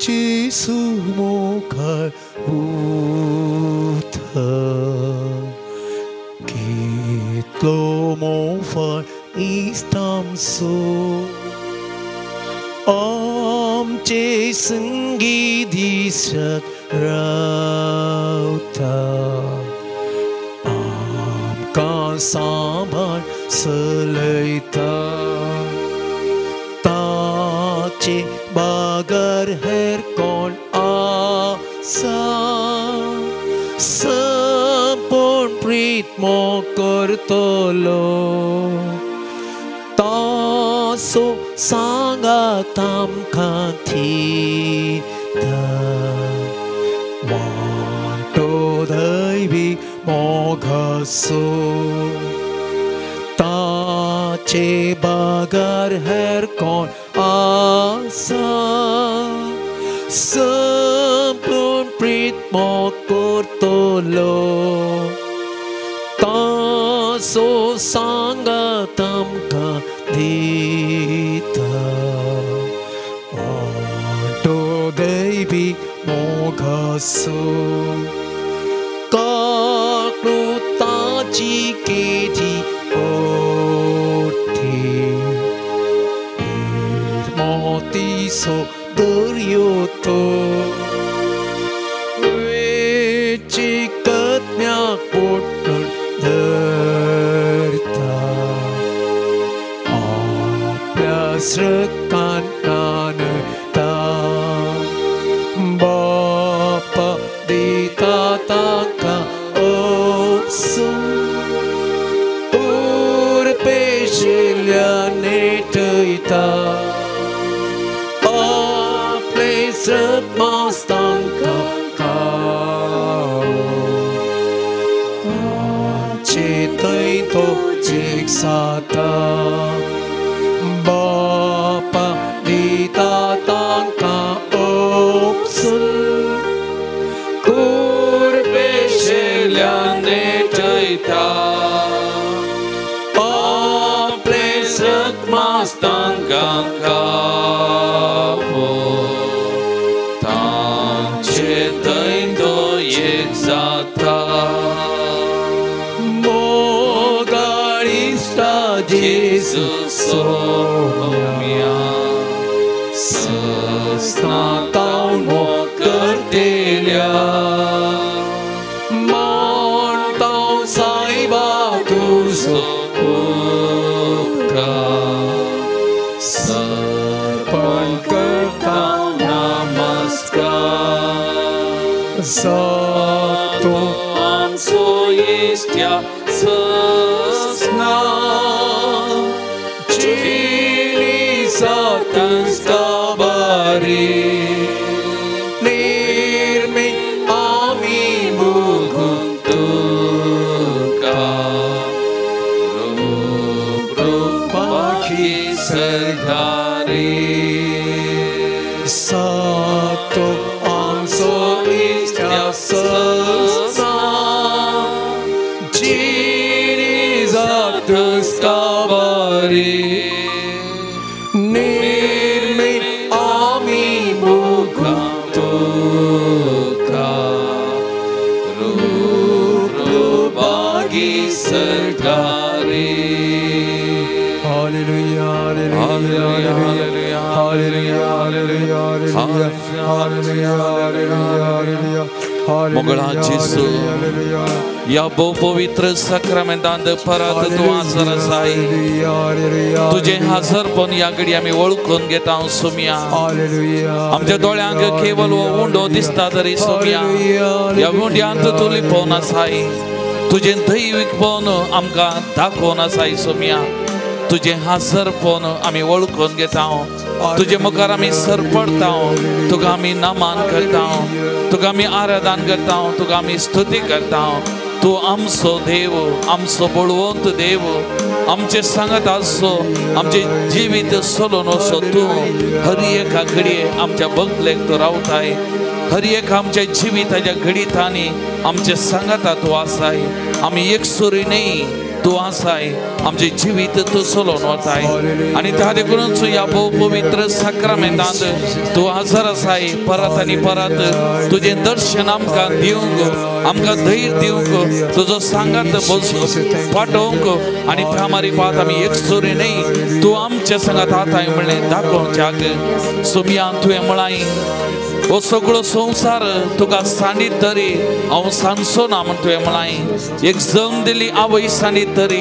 जेजू मुखार उरता कितलो मोफार इश्ट आमचो आमचे संगी दिसत रावता आमकां सांबाळ चलयता ताचे बगर हेर कोण आसा सपूर्ण प्रीत मोग करतलो ताचो सांगात आमकां दिता वांटो दैवी मोगाचो ताचे बगर हेर कोण आसा सपूर्ण प्रीत मोग करतलो ताचो सांगात आमकां दिता वांटो दैवी मोगाचो काकूताची केदी पोटी निर्मोतीचो दर्यो तो वेचिकत्म्याक पोटून धरता आपल्या स्रकान नानता बापा दिता ताका उपसून उरपेशिल्ल्या नेटयता आपले स्रक तांकां ताचे थंय तो एक जाता बापा दिता तांकां उपसून कुरपेशिल्ल्या नेटयता आपले स्रक तांकां कावो तांचे थंय तो एक जाता मोगाळ इश्टा जेजू सोम्या सस्नातावन मोग करतेल्या मानतांव सायबा तुजो उपकार सर्पण करता नमस्कार जातो आमचो इश्ट्या सस्ना जिणी सातस्ताबारी निर्मी आमी मुगुं तुका रूप रूपाखी सरदारी सातो आमचो इश्ट्या सस्ना जिणी सातस्ताबारी निर्मी आमी मुगुं तुका रूप रूपागी सरदारी. Hallelujah, hallelujah, hallelujah, hallelujah, hallelujah, hallelujah, hallelujah. मोगळा जेजू या भोव पवित्र साक्रामेंतांत परत तूं हाजर आसाय. तुजें हाजरपण ह्या घडी आमी वळखून घेता सोम्या. आमच्या दोळ्यांक केवल हो उंडो दिसता तरी सोम्या ह्या उंड्यांत तूं लिपोवन आसाय. तुजें दैवीकपण आमकां दाखोवन आसाय सोम्या. तुजें हाजरपण आमी वळखून घेता. तुजे मुखार आमी सरपडता. तुका आमी नमन करता. तुका आमी आराधन करता. तुका आमी स्तुती करता. तूं आमचो देव, आमचो बळवंत देव, आमचे सांगत आसचो, आमचें जिवीत चलोवन वचो तूं. हर एका घडये आमच्या बगलेक तूं रावताय. हर एक आमच्या जिविताच्या घडितांनी आमचे सांगाता तूं आसाय. आमी एकसुरी न्ही, तूं आसाय आमचें जिवीत तूं चलोवन वताय आनी त्या देखूनच ह्या भोव पवित्र साक्रामेंतांत तूं हजर आसाय. परत आनी परत तुजें दर्शन आमकां दिवंक, आमकां धैर्य दिवंक, तुजो सांगात पाठोवंक आनी त्या मारिपात आमी एकसुरी न्हय तूं आमच्या सांगात आताय म्हणलें दाखोवच्याक. सोमिया तुवें म्हळाय हो सगळो संवसार तुका सांडीत तरी हांव सांडचो ना म्हण तुवें म्हळाय. एक जम दिली आवय सांडीत तरी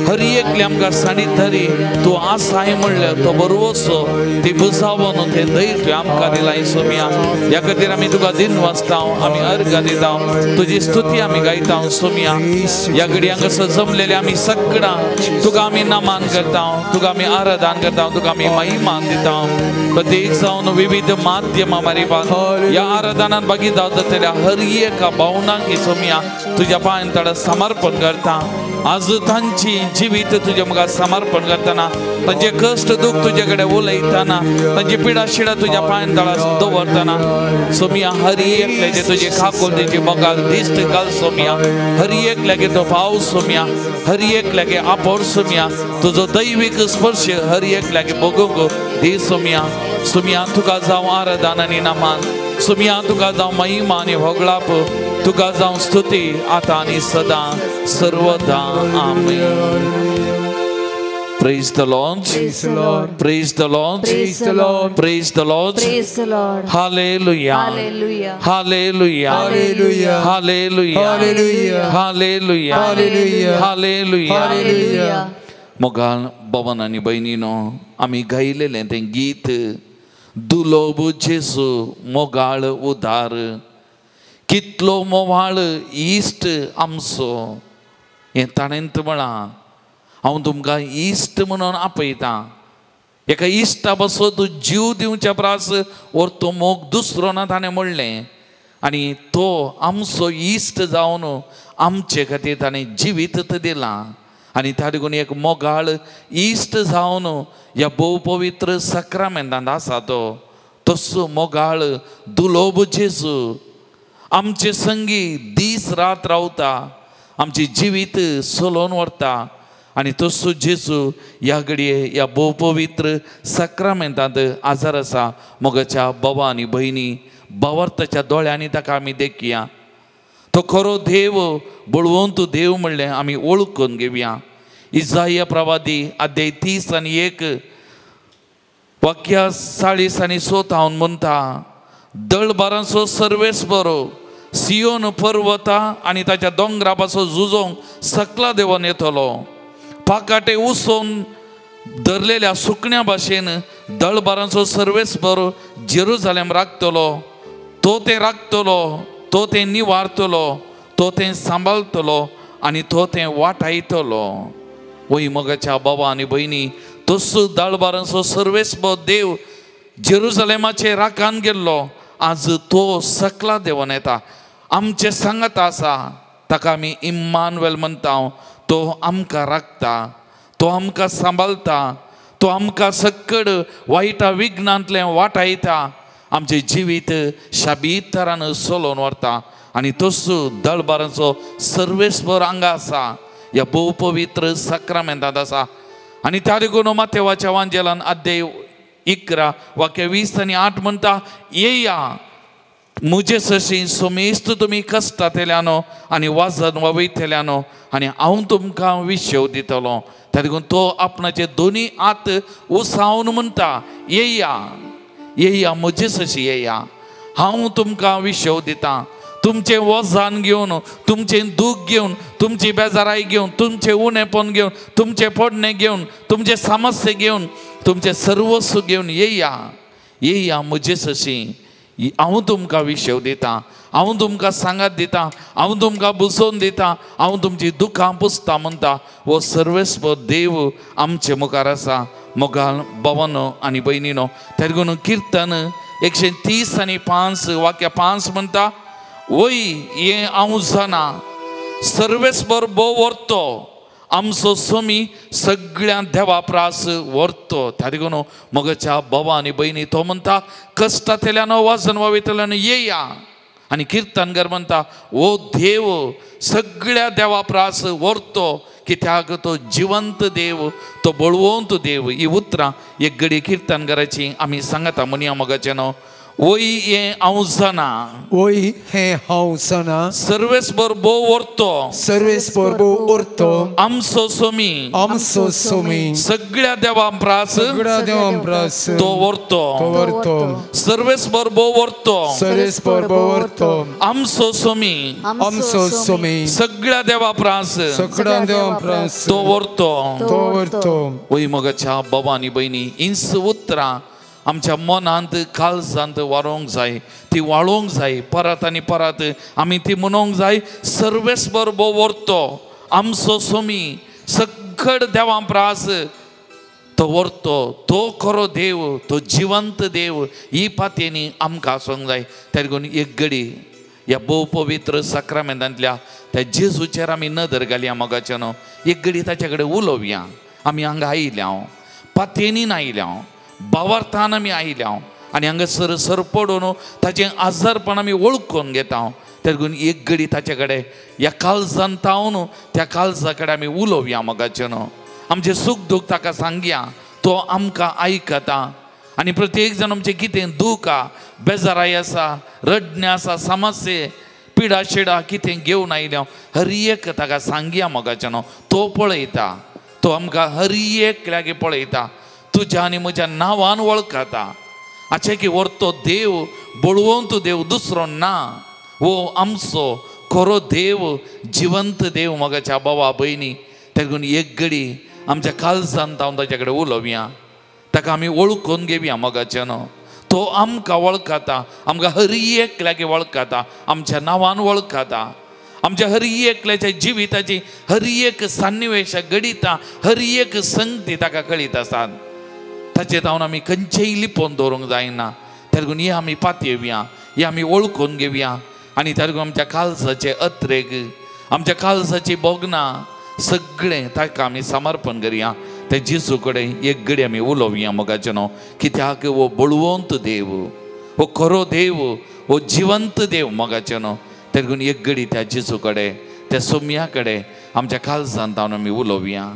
हर एकली आमकां सांडीत तरी तूं आसाय म्हणलें तो बरोवचो ती बुजावन तें धैर्य तुवें आमकां दिलाय सोमिया. ह्या खातीर आमी तुका दिन वाचता, आमी अर्घ दिता, तुजी स्तुती आमी गायता सोमिया. ह्या घडयांक असो जमलेले आमी सगळां तुका आमी नमान करता, तुका आमी आराधन करता, तुका आमी महिमान दिता. प्रत्येक जावन विविध माध्यमां मारिपात ह्या आराधनान भागीदार जातल्या हर एका भावनांक सोमिया तुज्या पांयां तडा समर्पण करता. आज तांची जिवीत तुज्या मुखार समर्पण करतना, तांचे कश्ट दुख तुजे कडेन उलयतना, तांची पिडा शिडा तुज्या पांयां तळा दवरतना सोमिया हर एकल्याचे तुजे काकुळटेची मोगाल दिश्ट घाल सोमिया. हर एकल्यागे तो पावस सोमिया, हर एकल्यागे आपोर सोमिया, तुजो दैवीक स्पर्श हर एकल्यागे भोगूंक दी सोमिया. सोमिया तुका जावं आराधन आनी नमान, सोमिया तुका जावं महिमा आनी होगळाप, तुका जावं स्तुती आतां आनी सदां सर्वदा. आमेन. Praise the Lord. Praise the Lord. Praise the Lord. Praise the Lord. Praise the Lord. Praise the Lord. Hallelujah. Hallelujah. Hallelujah. Hallelujah. Hallelujah. Hallelujah. Hallelujah. Hallelujah. Hallelujah. Hallelujah. मोगाल भवन आनी भयणीनो आमी गायलेलें तें गीत दुलोब जेजू मोगाळ उदार कितलो मोवाळ इश्ट आमचो. हें ताणें म्हळां हांव तुमकां इश्ट म्हणून आपयतां. एका इश्टा बसो तूं जीव दिवच्या प्रास वर तो मोग दुसरो ना ताणें म्हणलें आनी तो आमचो इश्ट जावन आमचे खातीर ताणें जिवीत दिलां आनी त्या देखून एक मोगाळ इश्ट जावन ह्या भोव पवित्र साक्रामेंतांत आसा तो तसो मोगाळ दुलोब जेजू आमचे संगी दीस रात रावता, आमचें जिवीत चलोवन व्हरता आनी तसो जेजू ह्या घडये ह्या भोव पवित्र साक्रामेंतांत आजार आसा. मोगाच्या बाबा आनी भयणी भावार्थाच्या दोळ्यांनी ताका आमी देखया. तो खरो देव बळवंत देव म्हणलें आमी वळखून घेवया. इजाया प्रवादी अध्याय 30:1 वाक्या 40 आनी 6 म्हणटा दळबारांचो सर्वेस बरो सियोन पर्वता आनी ताच्या दोंगरा पासून झुजोंक सकला देवन येतलो. पाकाटे उसोवन धरलेल्या सुकण्या भाशेन दळबारांचो सर्वेस बरो जेरुजालेम राखतलो. तो तें राखतलो, तो तें निवारतलो, तो तें सांबाळतलो आनी तो तें वाटायतलो. वय मोगाच्या बाबा आनी भयणी तसो दळबारांचो सर्वेस बरो देव जेरुजालेमाचे राखान गेल्लो आज तो सकला देवन येता, आमचे सांगात आसा. ताका आमी इम्मानुएल म्हणटा. तो आमकां राखता, तो आमकां सांबाळता, तो आमकां सक्कड वायटा विघ्नांतलें वाटायता, आमचें जिवीत शाबीत तरान चलोवन व्हरता आनी तसो दळबारांचो सर्वेस्पर हांगा आसा, ह्या भोव पवित्र साक्रामेंतांत आसा. आनी त्या देखून मातेवाच्या वांजेलान अध्याय 11 वाक्य 20 आनी 8 म्हणटा येया म्हजे सशी सोमेस्त तुमी कश्टांतल्यानो आनी वाजन वावयतल्यानो आनी हांव तुमकां विशेव दितलो. त्या देखून तो आपणाचे दोनी हात उसावन म्हणटा येया येया म्हजे सशी येया, हांव तुमकां विशेव दितां. तुमचें वजन घेवन, तुमचें दूख घेवन, तुमची बेजाराय घेवन, तुमचें उणेपण घेवन, तुमचें पडणें घेवन, तुमचें समस्या घेवन, तुमचें सर्वस्व घेवन येया येया म्हजे सशी, हांव तुमकां विशेव दितां, हांव तुमकां सांगात दितां, हांव तुमकां बुजोवन दितां, हांव तुमची दुखां पुसता म्हणटा. हो सर्वेस्पर देव आमचे मुखार आसा. मोगाल भवनो आनी भयणीनो त्या देखून किर्तन 130 आनी 5 वाक्य 5 म्हणटा वय हें हांव जाणा सर्वेस्पर भोव व्हरतो आमचो स्वामी सगळ्या देवा प्रास व्हरतो. त्या देखून मोगाच्या बाबा आनी भयणी तो म्हणटा कश्टांतल्यान वजन वावयतल्यान येया आनी किर्तनगर म्हणटा ओ देव सगळ्या देवा प्रास व्हरतो कित्याक तो जिवंत देव, तो बळवंत देव. ही उतरां एक घडी किर्तनकाराची आमी सांगता म्हणया मोगाचें न्हू. वय हें हांव जाणा, वय हें हांव जाणा, सर्वेस्पर भोव व्हरतो, सर्वेस्पर भोव व्हरतो, आमचो सोमी, आमचो सोमी, सगळ्या देवां प्रास, सगळ्या देवां प्रास तो व्हरतो, तो व्हरतो, सर्वेस्पर भोव व्हरतो, सर्वेस्पर भोव व्हरतो, आमचो सोमी, आमचो सोमी, सगळ्या देवा प्रास, सगळ्या देवां प्रास तो व्हरतो, तो व्हरतो. वय मोगाच्या बाबा आनी भयणी, इंच उतरां आमच्या मनांत काळजांत वारोवंक जाय, ती वाळोवंक जाय, परत आनी परत आमी ती म्हणोंक जाय. सर्वेस्पर भोव व्हरतो, आमचो सोमी, सगळ देवां प्रास तो व्हरतो, तो खरो देव, तो जिवंत देव. ही पातयेनी आमकां आसूंक जाय. त्या देखून एक घडी ह्या भोव पवित्र साक्रामेंतांतल्या त्या जेजूचेर आमी नदर घालया मोगाचें न्हू. एक घडी ताच्या कडेन उलोवया. आमी हांगा आयल्या, पातयेनीन आयल्या, बावार्थान आमी आयल्या आनी हांगासर सरपडून ताचें आजारपण आमी वळखून घेता. त्या देखून एक घडी ताचे कडेन ह्या काळजान तावन त्या काळजा कडेन आमी उलोवया मोगाचें न्हू. आमचें सूख दूख ताका सांगया, तो आमकां आयकता. आनी प्रत्येक जाण आमचें कितें दूख आसा, बेजाराय आसा, रडणें आसा, समस्ये पिडा शिडा कितें घेवन आयल्या, हर एक ताका सांगया मोगाचें न्हू. तो पळयता, तो आमकां हर एकल्यागे पळयता, तुज्या आनी म्हज्या नांवान वळखता. आचे की व्हरतो देव, बळवंत देव, दुसरो ना. हो आमचो खरो देव, जिवंत देव मोगाच्या बाबा भयणी. तेगून एक घडी आमच्या काळजान तावन ताच्या कडेन उलोवया, ताका आमी वळखून घेवया मोगाचें न्हू. तो आमकां वळखता, आमकां हर एकल्यागे वळखता, आमच्या नांवान वळखता, आमच्या हर एकल्याच्या जिविताची हर एक सन्निवेश घडिता, हर एक संगती ताका कळीत आसात. ताचे तावन आमी खंयचेय लिपोवन दवरूंक जायना. त्या देखून हे आमी पातयेवया, हे आमी वळखून घेवया आनी त्या देखून आमच्या काळजाचे अत्रेग, आमच्या काळजाची भोगणां सगळें ताका आमी समर्पण करया. त्या जेजू कडेन एक घडी आमी उलोवया मोगाचें न्हू. कित्याक हो बळवंत देव, हो खरो देव, हो जिवंत देव मोगाचें न्हू. त्या देखून एक घडी त्या जेजू कडेन, त्या सोम्या कडेन आमच्या काळजान तावन आमी उलोवया.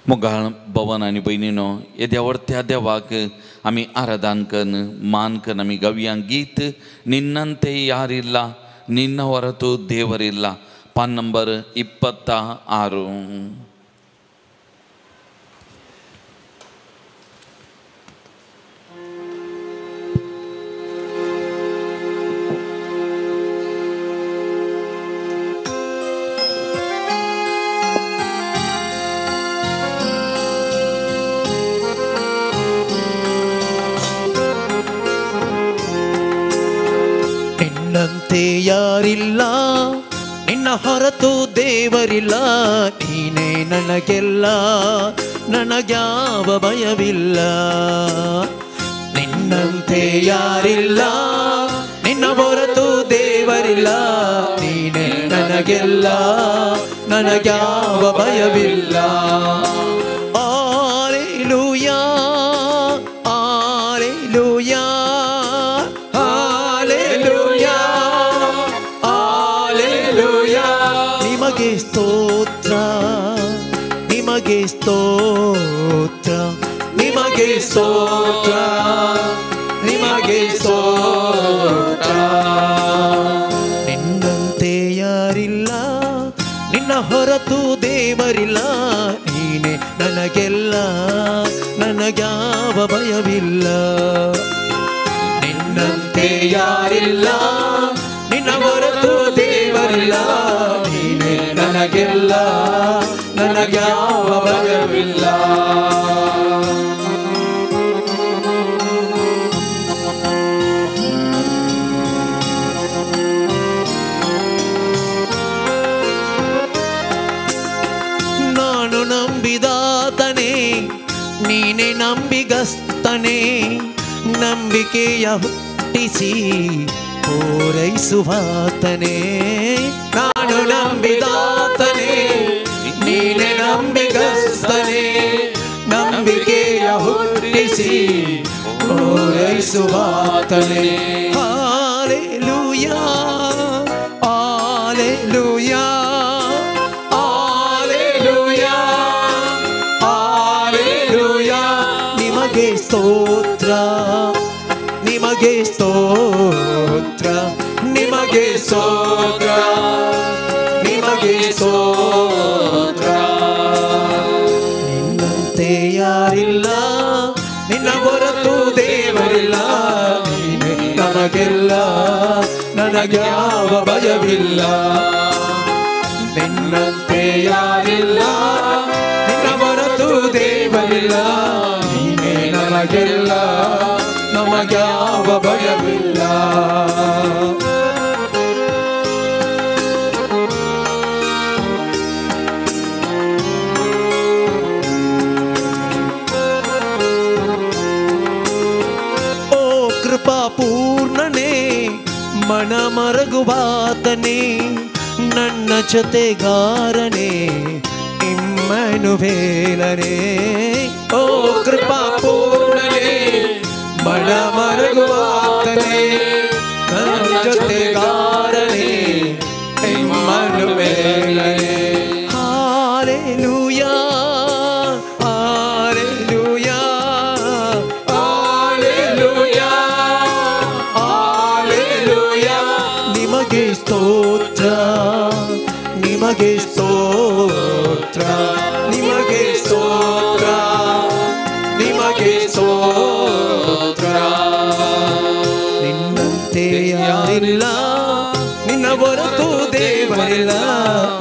मोगाळ भवन आनी भयणीनो, येद्या व्हडत्या देवाक आमी आराधन कन्न मान कन्न आमी गावया गीत निन्नंते यारिल्ल निन्न ಹೊರತು ದೇವರಿಲ್ಲ, ಪಾನ್ ನಂಬರ್ 26. ನಿನ್ನಂತೆ ಯಾರಿಲ್ಲ, ನಿನ್ನ ಹೊರತು ದೇವರಿಲ್ಲ, ನೀನೇ ನನಗೆಲ್ಲ, ನನಗ್ಯಾವ ಭಯವಿಲ್ಲ. ನಿನ್ನಂತೆ ಯಾರಿಲ್ಲ, ನಿನ್ನ ಹೊರತು ದೇವರಿಲ್ಲ, ನೀನೇ ನನಗೆಲ್ಲ, ನನಗ್ಯಾವ ಭಯವಿಲ್ಲ. Hallelujah, hallelujah, hallelujah, hallelujah. ನಿಮಗೆ ಸ್ತೋತ್ರ, ನಿಮಗೆ ಸ್ತೋತ್ರ, ನಿಮಗೆ ಸ್ತೋತ್ರ, ನಿಮಗೆ ಸ್ತೋತ್ರ. ನಿನ್ನಂತೆ ಯಾರಿಲ್ಲ, ನಿನ್ನ ಹೊರತು ದೇವರಿಲ್ಲ, ನೀನೇ ನನಗೆಲ್ಲ, ನನಗ್ಯಾವ ಭಯವಿಲ್ಲ. ನಿನ್ನಂತೆ ಯಾರಿಲ್ಲ, ನಿನ್ನ ಹೊರತು ದೇವರಿಲ್ಲ, ನೀನೇ ನನಗೆಲ್ಲ, ನನಗ್ಯಾವ ಭಯವಿಲ್ಲ. ನಾನು ನಂಬಿದಾತನೇ, ನೀನೇ ನಂಬಿಗಸ್ತನೇ, ನಂಬಿಕೆಯ ಹುಟ್ಟಿಸಿ ಪೂರೈಸುವಾತನೇ. ನಾನು ನಂಬಿದಾತನೇ, ನೀನೇ ನಂಬಿಗಸ್ತನೇ, ನಂಬಿಕೆಯ ಹುಟ್ಟಿಸಿ ಪೂರೈಸುವಾತನೇ. Hallelujah, hallelujah, hallelujah, hallelujah. ನಿಮಗೆ ಸ್ತೋತ್ರ, ನಿಮಗೆ ಸ್ತೋತ್ರ, ನಿಮಗೆ ಸ್ತೋತ್ರ, ನಿಮಗೆ ಸ್ತೋತ್ರ. ನಿನ್ನಂತೆ ಯಾರಿಲ್ಲ, ನಿನ್ನ ಹೊರತು ದೇವರಿಲ್ಲ, ನೀನೇ ನಮಗೆಲ್ಲ, ನನಗ್ಯಾವ ಭಯವಿಲ್ಲ. ನಿನ್ನಂತೆ ಯಾರಿಲ್ಲ, ನಿನ್ನ ಹೊರತು ದೇವರಿಲ್ಲ, ನೀನೇ ನನಗೆಲ್ಲ, ನಮಗ್ಯಾವ ಭಯವಿಲ್ಲ. ಓ ಕೃಪಾ ಪೂರ್ಣನೇ, ಮನ ಮರಗುವಾತನೇ, ನನ್ನ ಜೊತೆಗಾರನೇ ಇಮ್ಮನುವೇಲನೇ. ಓ ಕೃಪಾ ಪೂರ್ಣನೇ, ಮನ ಮರಗುವಾತನೇ, ನನ್ನ ಜೊತೆಗಾರನೇ ಇಮ್ಮನುವೇಲನೇ. Hallelujah, hallelujah, hallelujah, hallelujah. ನಿಮಗೆ ಸ್ತೋತ್ರ, ನಿಮಗೆ ಸ್ತೋತ್ರ, ನಿಮಗೆ ಸ್ತೋತ್ರ, ನಿಮಗೆ ಸ್ತೋತ್ರ. ನಿನ್ನಂತೆ ಯಾರಿಲ್ಲ, ನಿನ್ನ ಹೊರತು ದೇವರಿಲ್ಲ,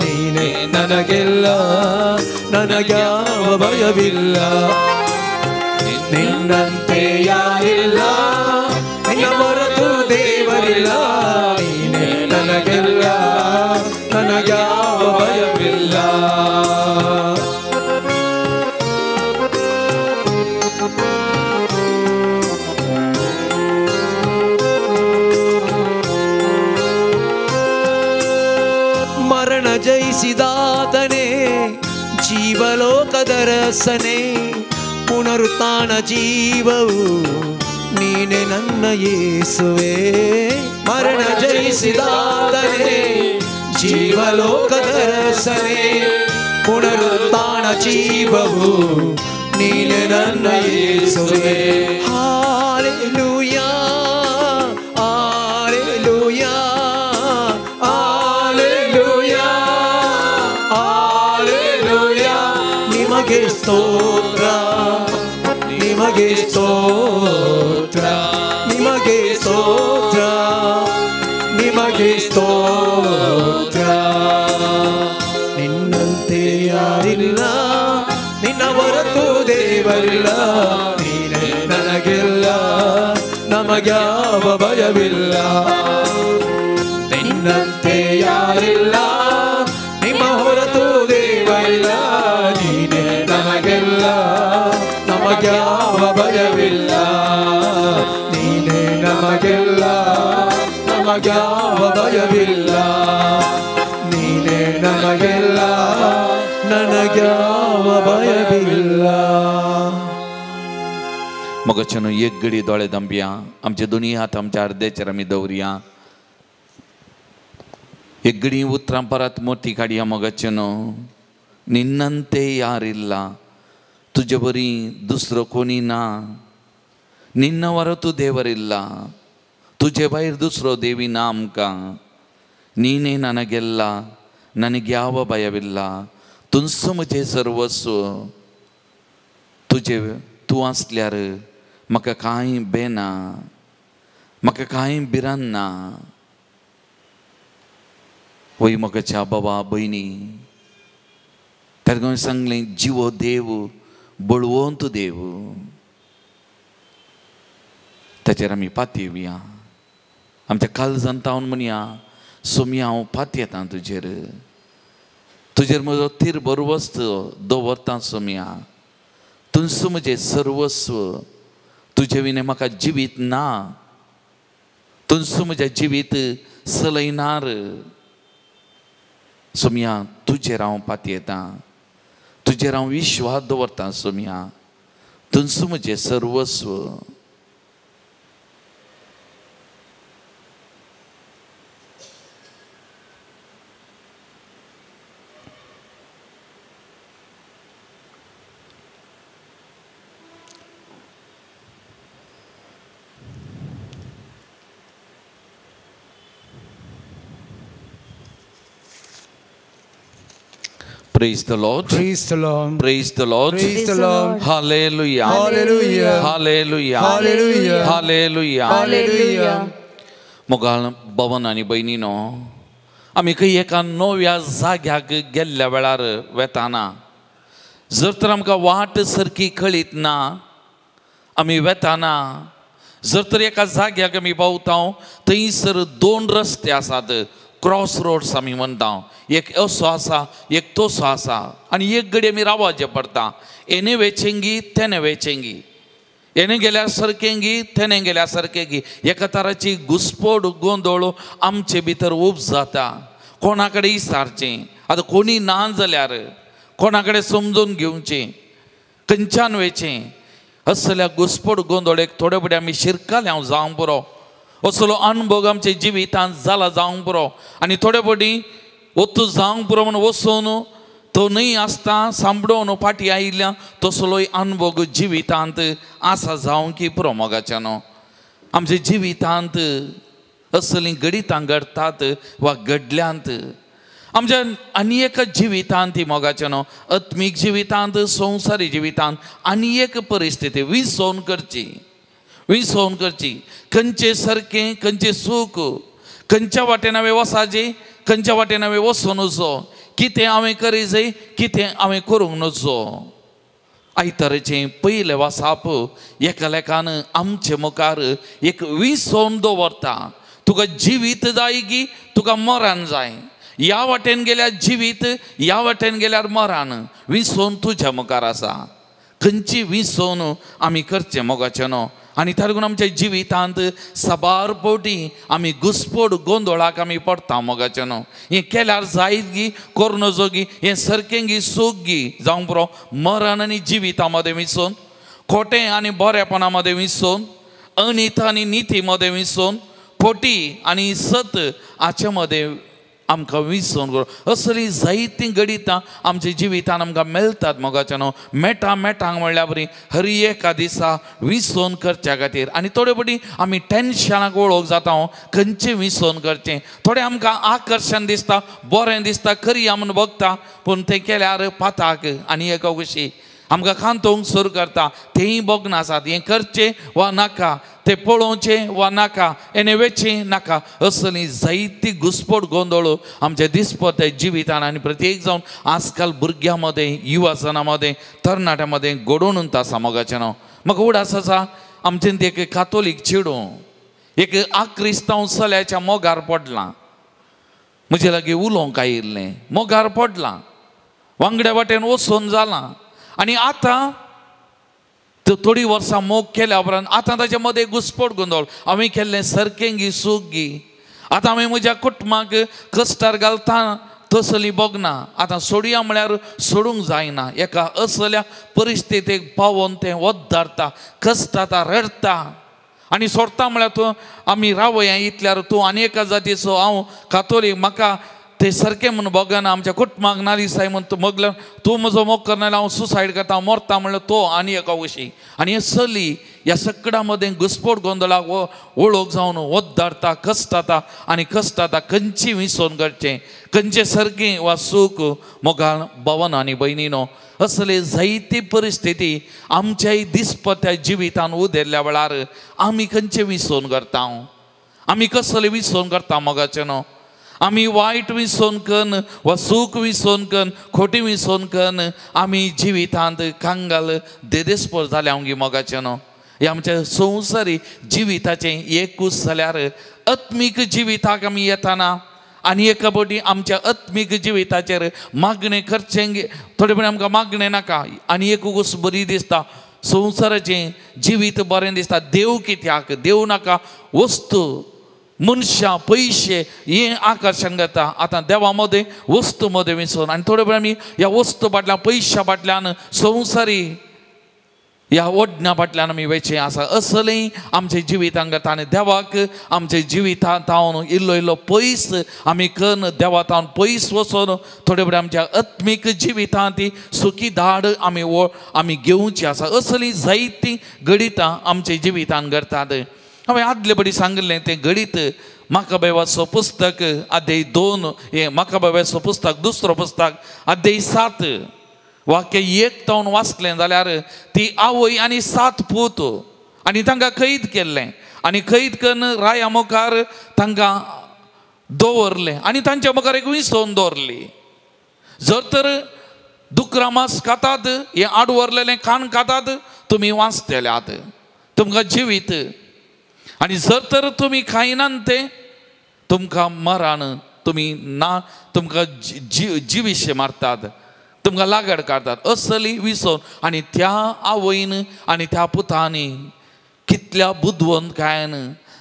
ನೀನೇ ನನಗೆಲ್ಲ, ನನಗ್ಯಾವ ಭಯವಿಲ್ಲ. ನಿನ್ನಂತೆ ಯಾರಿಲ್ಲ, ನಿನ್ನ ಹೊರತು ದೇವರಿಲ್ಲ, ನೀನೇ ನನಗೆಲ್ಲ, ನನಗ್ಯಾವ ಭಯವಿಲ್ಲ. ಮರಣ ಜಯಿಸಿದಾತನೇ, ಜೀವಲೋಕದ ರಸನೇ, ಪುನರುತ್ಥಾನ ಜೀವವು ನೀನೆ ನನ್ನ ಯೇಸುವೆ. ಮರಣ ಜಯಿಸಿದಾತನೇ, ಜೀವಲೋಕದ ರಸನೇ, ಪುನರುತ್ಥಾನ ಜೀವವು ನೀನೆ ನನ್ನ ಯೇಸುವೆ. Hallelujah, hallelujah, hallelujah, hallelujah. ನಿಮಗೆ ಸ್ತೋತ್ರ, ನಿಮಗೆ ಸ್ತೋತ್ರ, ನಿಮಗೆ ಸ್ತೋತ್ರ, ನಿಮಗೆ ಸ್ತೋತ್ರ. ನಿನ್ನಂತೆ ಯಾರಿಲ್ಲ, ನಿನ್ನ ಹೊರತು ದೇವರಿಲ್ಲ, ನೀನೇ ನನಗೆಲ್ಲ, ನಮಗ್ಯಾವ ಭಯವಿಲ್ಲ. ನಿನ್ನಂತೆ ಯಾರಿಲ್ಲ, ನಿಮ್ಮ ಹೊರತು ದೇವರಿಲ್ಲ, ನೀನೇ ನಮಗೆಲ್ಲ, ನಮಗ್ಯಾವ ಭಯವಿಲ್ಲ. ನೀನೇ ನಮಗೆಲ್ಲ, ನಮಗ್ಯಾವ ಭಯವಿಲ್ಲ. ನೀನೇ ನಮಗೆಲ್ಲ, ನನಗ್ಯಾವ ಭಯವಿಲ್ಲ. मगच्यानो एक घडी दोळे दंपया, आमचे दोनी हात आमच्या अर्द्याचेर आमी दवरया. एक घडी उतरां परत मोती काडया. मगच्यानो निन्नंते यारिल्ला, तुजे बरी दुसरो कोणी ना, ನಿನ್ನ ಹೊರತು ದೇವರಿಲ್ಲ, ತುಜೆ ಬೈರ್ ದುಸ್ರೋ ದೇವಿ ನಾಮಕ, ನೀನೇ ನನಗೆಲ್ಲ, ನನಗ್ಯಾವ ಭಯವಿಲ್ಲ, ತುನ್ಸು ಮುಜೆ ಸರ್ವಸ್ಸು, ತುಜೆ तूं आसल्यार म्हाका कांय बेना, म्हाका कांय भिरांत ना. वय म्हाका बाबा भयणी, ताका सांगलें जिवो देव, बळवंत देव, ताचेर आमी पातयेवया. आमच्या काळजान तावन म्हणया, सोमया हांव पातयेतां तुजेर, तुजेर म्हजो थीर बरवस्त दवरतां सोमया, तुमचो म्हजें सर्वस्व, तुजे विणें म्हाका जिवीत ना, तुमचो म्हजें जिवीत चलयनार. सोमया तुजेर हांव पातयेतां, तुजेर हांव विश्वास दवरतां सोमया, तुमचो म्हजें सर्वस्व. Praise the Lord. Praise the Lord. Praise the Lord. Praise the Lord. Hallelujah. Hallelujah. Hallelujah. Hallelujah. Hallelujah. Hallelujah. मोगाळ भवन आनी भयणीनो, आमी खंय एका नव्या जाग्याक गेल्ल्या वेळार वेताना जर तर आमकां वाट सारकी कळीत ना, आमी वेताना जर तर एका जाग्याक आमी पावता थंयसर दोन रस्ते आसात, क्रॉस रोड्स आमी म्हणटा, एक असो आसा एक तसो आसा, आनी एक घडी आमी रावचें पडटा. हेणे वेचेंगी तेणे वेचेंगी, हेणे गेल्यार सारकेंगी तेणे गेल्यार सारकेंगी, एका तराची घुसपड गोंदळ आमचे भितर उब जाता. कोणा कडेन विचारचें, आतां कोणी ना जाल्यार कोणा कडेन समजून घेवचें, खंयच्यान वेचें, असल्या घुसपड गोंदळेक थोडे फुडें आमी शिरकाले हांव जावंक पुरो, असलो अनुभव आमच्या जिवितांत जाला जावंक पुरो. आनी थोडे फावटी वतू जावंक पुरो म्हूण वचून तो न्हय आसता सांबडोवन फाटीं आयिल्ल्या तसलोय अनुभव जिवितांत आसा जावंक पुरो. मोगाच्यान आमच्या जिवितांत असलीं घडितां घडटात वा घडल्यांत आमच्या आनी एका जिवितांत ती मोगाच्यान आत्मीक जिवितांत, संवसारी जिवितांत आनी एक परिस्थिती विसोवन करची, विसोवन करची. खंयचें सारकें, खंयचें सूख, खंयच्या वाटेन हांवें वचाचें, खंयच्या वाटेन हांवें वचूं नजो, कितें हांवें करी जाय, कितें हांवें करूंक नजो. आयताराचें पयलें वासाप एकालेकान आमचे मुखार एक विसोवन दवरता. तुका जिवीत जाय की तुका मरण जाय, ह्या वाटेन गेल्यार जिवीत, ह्या वाटेन गेल्यार मरण, विसोवन तुज्या मुखार आसा. खंयची विसोवन आमी करचें मोगाचें न्हू. आनी ताका आमच्या जिवितांत साबार फावटी आमी घुसपड गोंदळाक आमी पडटा मोगाचें न्हू. हें केल्यार जायत गी, करूं नजो गी, हें सारकें गी, सूख गी, जावंक पुरो. मरण आनी जिविता मदें विसोवन, खोटें आनी बरेपणा मदें विसोवन, अनीत आनी निती मदें विसोवन, फोटी आनी सत हाचे मदें आमकां विसोवन करूं. असलीं जायतीं घडितां आमच्या जिवितान आमकां मेळटात मोगाच्या न्हू. मेटा मेटांक म्हणल्यार बरी हर एका दिसा विसोवन करच्या खातीर. आनी थोडे फावटी आमी टेन्शनाक वळख जाता, खंयचें विसोवन करचें. थोडें आमकां आकर्शण दिसता, बरें दिसता, करया म्हूण बगता, पूण तें केल्यार पाताक आनी एका कशी आमकां खांतोवंक सुरू करता. तेंय बगना आसात, हें करचें वा नाका, तें पळोवचें वा नाका, हेणें वेचें नाका, असली जायती घुसपट गोंदळ आमच्या दिसपट्ट्या जिवितान आनी प्रत्येक जावन आजकाल भुरग्यां मदें, युवाजनां मदें, तरणाट्यां मदें घडोवन आसा मोगाचें न्हू. म्हाका उडास आसा आमचें एक कातोलीक चेडूं एक आक्रिस्तांव चल्याच्या मोगार पडलां. म्हजे लागीं उलोवंक आयिल्लें, मोगार पडलां, वांगड्या वाटेन वचून जालां. आनी आतां थोडीं वर्सां मोग केल्या उपरांत आतां ताच्या मदें घुसपट गोंदळ, हांवें केल्लें सारकें गी, सूख गी, आतां हांवें म्हज्या कुटुंबाक कश्टार घालता तसली बगना, आतां सोडया म्हळ्यार सोडूंक जायना. एका असल्या परिस्थितीक पावोवन तें वद्दारता, कश्टाता, रडटा आनी सोडटा म्हळ्यार तूं आमी रावया इतल्यार तूं आनी एका जातीचो, हांव कातोलीक, म्हाका ते सारकें म्हूण बगना, आमच्या कुटुंबाक नालिसाय म्हूण तूं मगल्यार तूं म्हजो मोग करना जाल्यार हांव सुसायड करता, हांव मरता म्हणल्यार तो आनी एका वशी. आनी हे चली ह्या सगळ्या मदें घुसपोट गोंदळाक वळख जावन ओद्दारता कश्टाता आनी कश्टाता खंयची विसोवन करचें खंयचें सारकें वा सूख मोगान भवन आनी भयणीनो असले जायती परिस्थिती आमच्याय दिसपत्या जिवितान उदेल्ल्या वेळार आमी खंयचें विसोवन करता आमी कसले विसोवन करता मोगाचें न्हू आमी वायट विसोवन कन्न वा सूख विसोवन कन्न खोटी विसोवन कन्न आमी जिवितांत कांगाल देदेस्पोर जाल्या आमगे मोगाचें न्हू हे आमच्या संवसारी जिविताचें एकूच जाल्यार आत्मीक जिविताक आमी येताना आनी एका फावटी आमच्या आत्मीक जिविताचेर मागणें करचें थोडे फावटी आमकां मागणें नाका आनी एक गोश्ट बरी दिसता संवसाराचें जिवीत बरें दिसता देव कित्याक देव नाका वस्तू मनशां पयशे हें आकर्शण करता आतां देवा मदें वस्तू मदें विसोन आनी थोडे वेळ आमी ह्या वस्तू फाटल्यान पयशां फाटल्यान संवसारी ह्या ओडण्या फाटल्यान आमी वयचें आसा असलें आमचें जिवितान करता आनी देवाक आमच्या जिवितांत तावन इल्लो इल्लो पयस आमी कन्न देवा तावन पयस वचून थोडे वेळ आमच्या आत्मीक जिवितांत ती सुखी धाड आमी आमी घेवची आसा असलीं जायतीं घडितां आमच्या जिवितान करतात. हांवें आदले बडी सांगिल्लें तें घडीत माकाबेवाचो पुस्तक अध्याय 2 हें माकाबेवाचो पुस्तक दुसरो पुस्तक अध्याय 7 वाक्य 1 तावन वाचलें जाल्यार ती आवय आनी 7 पूत आनी तांकां कैद केल्लें आनी कैद करून राया मुखार तांकां दवरलें आनी तांच्या मुखार एक विसोवन दवरली. जर तर दुकरां मांस खातात हें आडवरलेलें खाण खातात तुमी वाचतल्यात तुमकां जिवीत आनी जर तर तुमी खायनात तें तुमकां मरण तुमी ना तुमकां जिविशे मारतात तुमकां लागड काडटात असली विसोवन आनी त्या आवयन आनी त्या पुतांनी कितल्या बुदवंतकायेन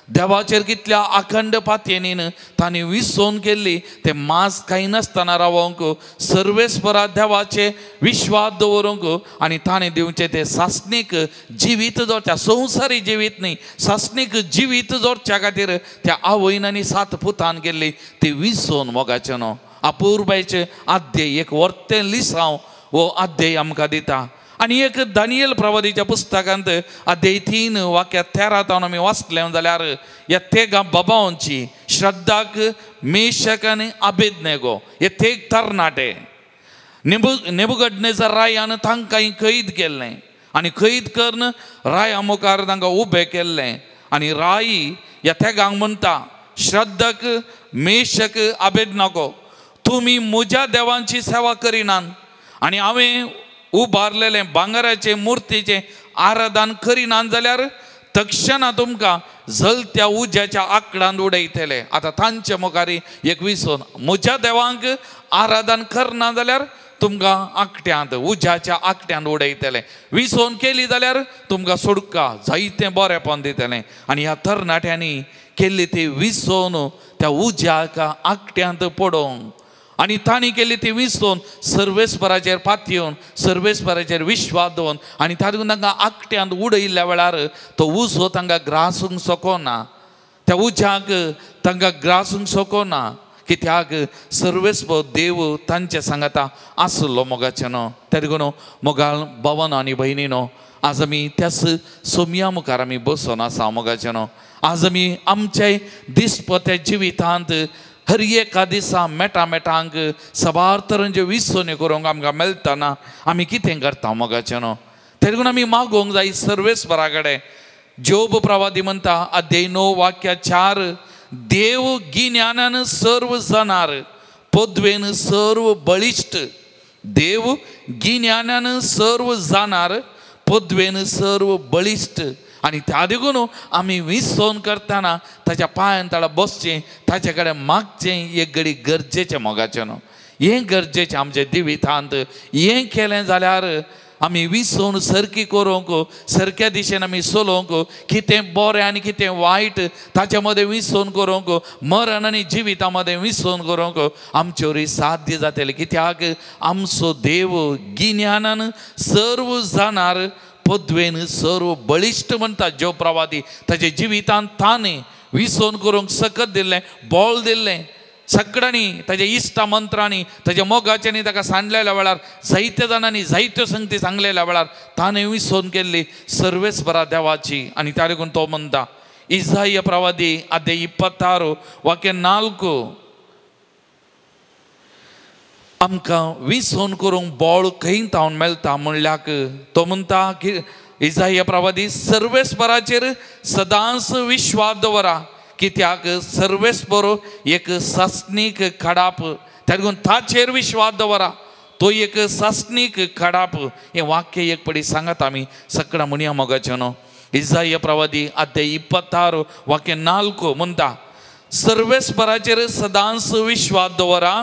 देवाचेर कितल्या अखंड पातयेनीन तांणी विसोवन केल्ली तें मांस खायनासतना रावोंक सर्वेस्परा देवाचे विश्वास दवरूंक आनी ताणें दिवचें तें सासणीक जिवीत जोडच्या संवसारी जिवीत न्ही सासणीक जिवीत जोडच्या खातीर त्या आवयन आनी 7 पुतान केल्ली ती विसोवन मोगाचें न्हू अपुरबायचें आद्य एक वर्तें लिसांव हो आद्य आमकां दिता. आनी एक दानियल प्रवादीच्या पुस्तकांत अध्याय 3 वाक्य 13 तावन आमी वाचलें जाल्यार ह्या तेगां बाबांची श्रद्धाक मेशक आनी अबेदनेगो हे तेग तरणाटे नेबुकदनेझर रायान तांकां कैद केल्लें आनी कैद करून राया मुखार तांकां उबें केल्लें आनी राय ह्या तेगांक म्हणटा श्रद्धाक मेशक अबेदनेगो तुमी म्हज्या देवांची सेवा करिनात आनी हांवें उबारलेलें भांगराचें मुर्तीचें आराधन करिनात जाल्यार तक्षणा तुमकां जलत्या उज्याच्या आकडान उडयतले. आतां तांचे मुखार एक विसोन म्हज्या देवांक आराधन करना जाल्यार तुमकां आकट्यांत उज्याच्या आकट्यांत उडयतले विसोवन केली जाल्यार तुमकां सोडका जायतें बरेंपण दितलें. आनी ह्या तरणाट्यांनी केल्ली ती विसोवन त्या उज्याक आकट्यांत पडोवंक आनी तांणी केल्ली ती विसोवन सर्वेस्पराचेर पातयेवन सर्वेस्पराचेर विश्वास दवरून आनी तातूंत तांकां आकट्यांत उडयल्ल्या वेळार तो उजो तांकां ग्रासूंक शकना त्या उज्याक तांकां ग्रासूंक शकना कित्याक सर्वेस्पर देव तांचे सांगाता आसलो मोगाचें न्हू. त्या देखून मोगाल भवन आनी भयणीनो आज आमी त्याच सोमया मुखार आमी बसून आसा मोगाचें न्हू. आज आमी आमच्या दिसपत्या जिवितांत हर एका दिसा मेटा मेटांक साबार तरांच्यो विसवण्यो करूंक आमकां मेळटना आमी कितें करता मोगाचें न्हू. ते देखून आमी मागोवंक जाय सर्वेस्परा कडेन. जोब प्रवादी म्हणटा अध्याय 9 वाक्य 4 देव गिन्यानान सर्व जाणार पदवेन सर्व बळिश्ट देव गिन्यानान सर्व जाणार पदवेन सर्व बळिश्ट. आनी त्या देखून आमी विसोवन करतना ताच्या पांयान ताळा बसचें ताचे कडेन मागचें एक घडी गरजेचें मोगाचें न्हू. हें गरजेचें आमच्या जिवितांत हें केलें जाल्यार आमी विसोवन सारकी करूंक सारक्या दिशेन आमी चलोवंक कितें बरें आनी कितें वायट ताच्या मदें विसोवन करूंक मरण आनी जिविता मदें विसोवन करूंक आमचे वरी साध्य जातलें कित्याक आमचो देव गिन्यानान सर्व जाणार पदवेन सर्व बळिश्ट म्हणटा जो प्रवादी ताच्या जिवितांत ताणें विसोवन करूंक सकत दिल्लें बळ दिल्लें सगळ्यांनी ताज्या इश्टा मंत्रांनी ताज्या मोगाच्यांनी ताका सांडलेल्या वेळार जायत्या जाणांनी जायत्यो संगती सांगलेल्या वेळार ताणें विसोवन केल्ली सर्वेस्परा देवाची. आनी त्या लागून तो म्हणटा इजाय प्रवादी अध्याय 26 वाक्य 4 आमकां विसोवन करूंक बळ खंय तावन मेळटा म्हणल्याक तो म्हणटा की इजाय प्रवादी सर्वेस्पराचेर सदांच विश्वास दवरा कित्याक सर्वेस्पर एक सासणीक खडाप. त्या लागून ताचेर विश्वास दवरा तो एक सासणीक खडाप. हें वाक्य एक पडी सांगात आमी सगळ्या म्हणया मोगाचें न्हू. इजाय प्रवादी अध्याय 26 वाक्य 4 म्हणटा सर्वेस्पराचेर सदांच विश्वास दवरा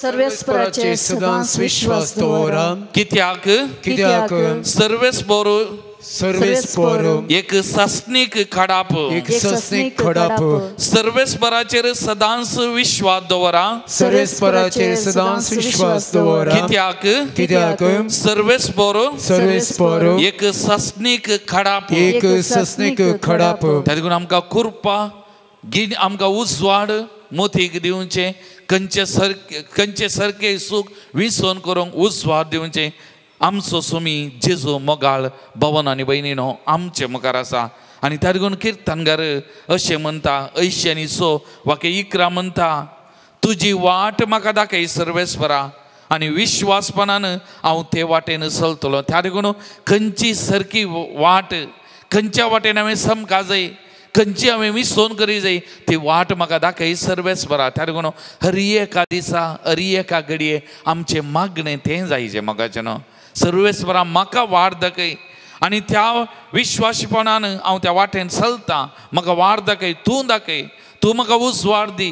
सर्वेस्पराचेर सदांच विश्वास दवरा कित्याक कित्याक सर्वेस्पर सर्वेस्पर एक सासणीक खडाप एक सासणीक खडाप. सर्वेस्पराचेर सदांच विश्वास दवरा सर्वेस्पराचेर सदांच विश्वास दवरा कित्याक कित्याक सर्वेस्पर सर्वेस्पर एक सासणीक खडाप एक सासणीक खडाप. त्या लागून आमकां कृपा आमकां उजवाड मोतीक दिवचें खंयचे सारकें सूख विसोवन करूंक उजवाड दिवचें. आमचो सुमी जेजू मोगाळ भवन आनी भयणीनो आमचे मुखार आसा. आनी त्या लागून किर्तनगार अशें म्हणटा 80 आनी 6 वाक्य 11 म्हणटा तुजी वाट म्हाका दाखय सर्वेस्परा आनी विश्वासपणान हांव ते वाटेन चलतलो. त्या लागून खंयची सारकी वाट खंयच्या वाटेन हांवें समका जाय खंयची हांवें विसोवन करी जाय ती वाट म्हाका दाखय सर्वेस्परा. त्या लागून हर एका दिसा हर एका घडये आमचें मागणें तें जायचें मोगाचें न्हू. सर्वेस्परा म्हाका वाट दाखय आनी त्या विश्वासपणान हांव त्या वाटेन चलतां. म्हाका वाट दाखय तूं दाखय तूं म्हाका उजवाड दी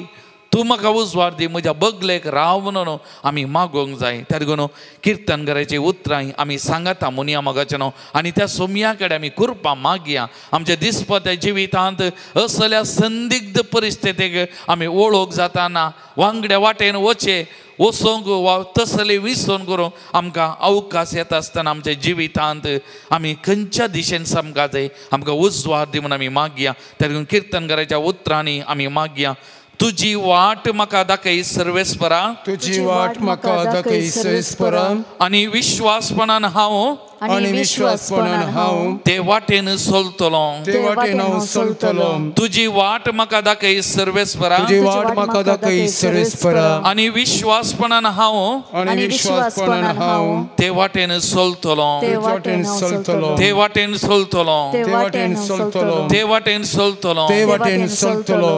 तूं म्हाका उजवाड दी म्हज्या बगलेक राव म्हणून आमी मागोवंक जाय. त्या लागून किर्तनकाराची उतरां आमी सांगता म्हणया मोगाचें न्हू. आनी त्या सोमया कडेन आमी कृपा मागया आमच्या दिसपत्या जिवितांत असल्या संदिग्ध परिस्थितीक आमी वळख जाताना वांगड्या वाटेन वचें वचोंक वा तसले विसोवन करूंक आमकां अवकाश येता आसतना आमच्या जिवितांत आमी खंयच्या दिशेन समका जाय आमकां उजवाड दी म्हूण आमी मागया. त्या लागून किर्तनकाराच्या उतरांनी आमी मागया तुजी वाट म्हाका दाखय सर्वेस्परा तुजी वाट म्हाका दाखय सर्वेस्परा आनी विश्वासपणान हांव आनी विश्वासपणान हांव ते वाटेन चलतलो ते वाटेन हांव चलतलो. तुजी वाट म्हाका दाखय सर्वेस्परा तुजी वाट म्हाका दाखय सर्वेस्परा आनी विश्वासपणान हांव आनी विश्वासपणान हांव ते वाटेन चलतलो ते वाटेन चलतलो ते वाटेन चलतलो ते वाटेन चलतलो ते वाटेन चलतलो ते वाटेन चलतलो.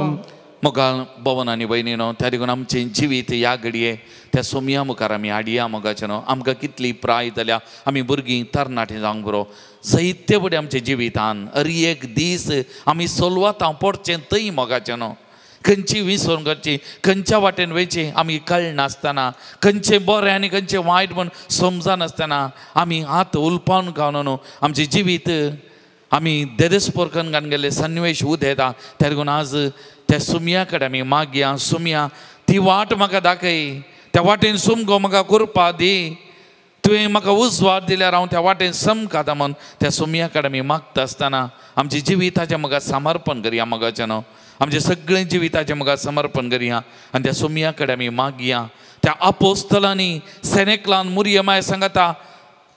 मोगाळ भवन आनी भयणीनो त्या लागून आमचें जिवीत ह्या घडये त्या सोमया मुखार आमी हाडया मोगाचें न्हू. आमकां कितली प्राय जाल्या आमी भुरगीं तरणाटीं जावंक बरो जायते फुडें आमच्या जिवितान हर एक दीस आमी सोलवातां पडचें थंय मोगाचें न्हू. खंयची विसोवन करची खंयच्या वाटेन वयचें आमी कळनासतना खंयचें बरें आनी खंयचें वायट म्हूण समजनासतना आमी हात उलपावन खावन न्हू आमचें जिवीत आमी देदेस्पोरकन घालून गेल्ले सन्निवेश उदयता. त्या लागून आज त्या सुमया कडेन आमी मागया सुमया ती वाट म्हाका दाखय त्या वाटेन सुमगो म्हाका कृपा दी तुवें म्हाका उजवाड दिल्यार हांव त्या वाटेन समकाता म्हूण त्या सुमया कडेन आमी मागता आसतना आमच्या जिविताचें म्हाका समर्पण करया मोगाचें न्हू. आमचें सगळें जिविताचें म्हाका समर्पण करया आनी त्या सुमया कडेन आमी मागया. त्या आपोस्तलांनी सेनेकलान मुरयमाय सांगता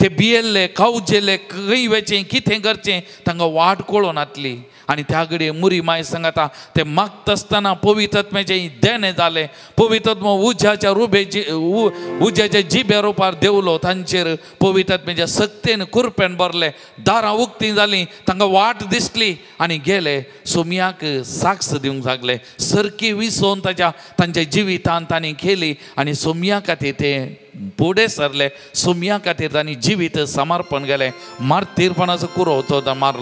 ते भियेल्ले खावजेल्ले खंय वचें कितें करचें तांकां वाट कळोन आसली आनी त्या घडये मुरी माय सांगता ते मागता आसतना पवित्रत्म्याचें देणें जालें. पवित्रत्म उज्याच्या रुबेची उज्याच्या जिब्या रुपार देंवलो तांचेर पवित्रत्म्याच्या सक्तेन कुरपेन भरलें दारां उक्तीं जालीं तांकां वाट दिसली आनी गेले सोमयाक साक्ष दिवंक लागले. सारकी विसोवन ताच्या तांच्या जिवितान तांणी केली आनी सोमया खातीर ते फुडें सरले. सोमया खातीर तांणी जिवीत समर्पण केलें. मार्तीरपणाचो कुरो तो मार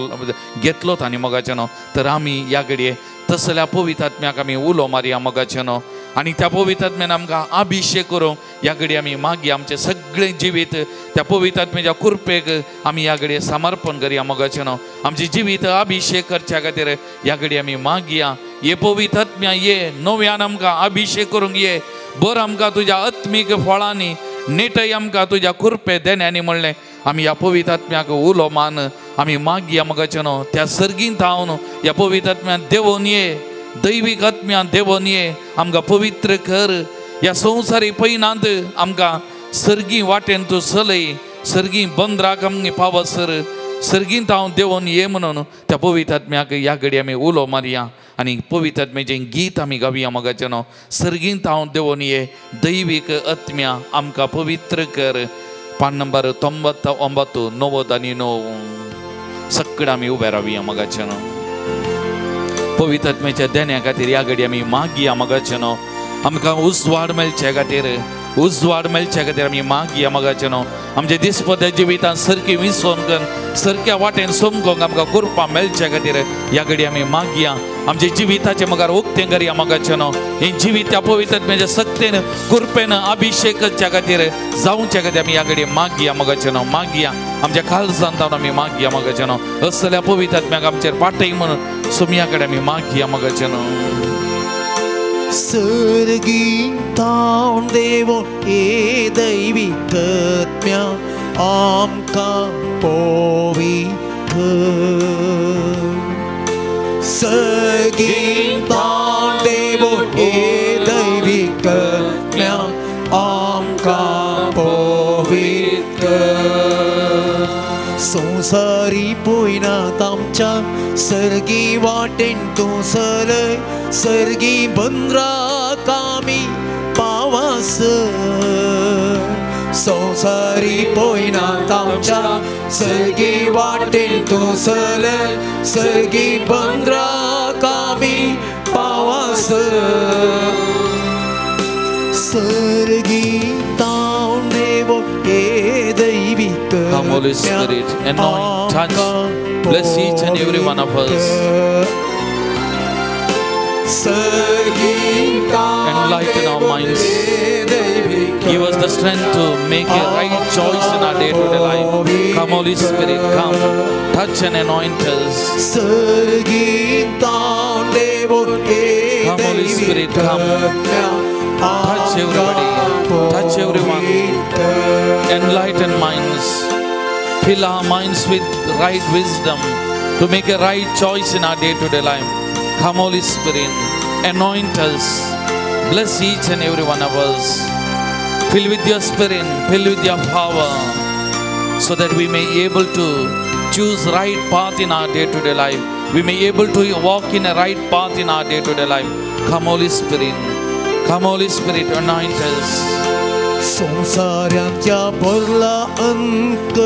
घेतलो तांणी मोगाचें न्हू. तर आमी ह्या घडये तसल्या पवित्रात्म्याक आमी उलो मारया मोगाचें न्हू आनी त्या पवित्रात्म्यान आमकां अभिशेक करूंक ह्या घडये आमी मागया. आमचें सगळें जिवीत त्या पवित्रात्म्याच्या कृपेक आमी ह्या घडये समर्पण करया मोगाचें न्हू. आमचें जिवीत अभिशेक करच्या खातीर ह्या घडये आमी मागया. ये पवित्रात्म्या ये नव्यान आमकां अभिशेक करूंक ये बरं आमकां तुज्या आत्मीक फळांनी नेटय आमकां तुज्या कृपे देण्यांनी म्हणलें आमी ह्या पवित्रात्म्याक उलो मान आमी मागया मोगाचें न्हू. त्या सर्गींत हांव ह्या पवित्रात्म्यान देंवोन ये दैवीक आत्म्या देवोन ये आमकां पवित्र कर. ह्या संवसारी पयनांत आमकां सर्गी वाटेन तूं चलय, सर्गी बंदराक आमगे पावसर सर्गींत हांव देवोन ये म्हणून त्या पवित्र आत्म्याक ह्या घडी आमी उलो मारया आनी पवित्र आत्म्याचें गीत आमी गावया मोगाचें न्हू. सर्गींत हांव देवोन ये दैवीक आत्म्या आमकां पवित्र कर. पान नंबर 99 99. सगळें आमी उबे रावया मोगाचें न्हू. पवित्र आत्म्याच्या देण्या खातीर ह्या घडी आमी मागया मोगाचें न्हू. आमकां उजवाड मेळचे खातीर, उजवाड मेळचे खातीर आमी मागया मोगाचें न्हू. आमच्या दिसपद्या जिवितांत सारकी विसोवन करून सारक्या वाटेन समकोंक आमकां कृपा मेळचे खातीर ह्या घडी आमी मागया. आमच्या जिविताचें मुखार उक्तें करया मोगाचें न्हू. हें जिवीत त्या पवित्र आत्म्याच्या सक्तेन कृपेन अभिशेकाच्या खातीर जावच्या खातीर आमी ह्या घडी मागया मोगाचें न्हू. मागया आमच्या काळजांत आमी मागया मोगाचें न्हू. असल्या पवित्र आत्म्याक आमचेर पाटय म्हणून सुमया कडेन आमी मागया मोगाचें न्हू. सर्गींतावन देवो ये दैवीक आत्म्या आमकां पवित्र. सर्गींतावन देवो ये दैवीक आत्म्या आमकां पवित्र. संवसारी पयनात आमच्या सर्गी वाटेन तूं चलय, सर्गी बंदराक आमी पावसर. संवसारी पयनात आमच्या सर्गी वाटेन तूं चलय, सर्गी बंदराक आमी पावसर. सर्गी तावन देवो ये दैवीक. Come Holy Spirit, anoint, touch, bless each and every one of us. Enlighten our minds. Give us the strength to make a right choice in our day-to-day life. Come Holy Spirit, come, touch and anoint us. Come Holy Spirit, come, touch everybody, touch everyone. Enlighten minds. Fill our minds with right wisdom to make a right choice in our day-to-day life. Come Holy Spirit, anoint us. Bless each and every one of us. Fill with your spirit, fill with your power, so that we may be able to choose right path in our day-to-day life. We may be able to walk in a right path in our day-to-day life. Come Holy Spirit, come Holy Spirit, anoint us. संसारांच्या भरला अंक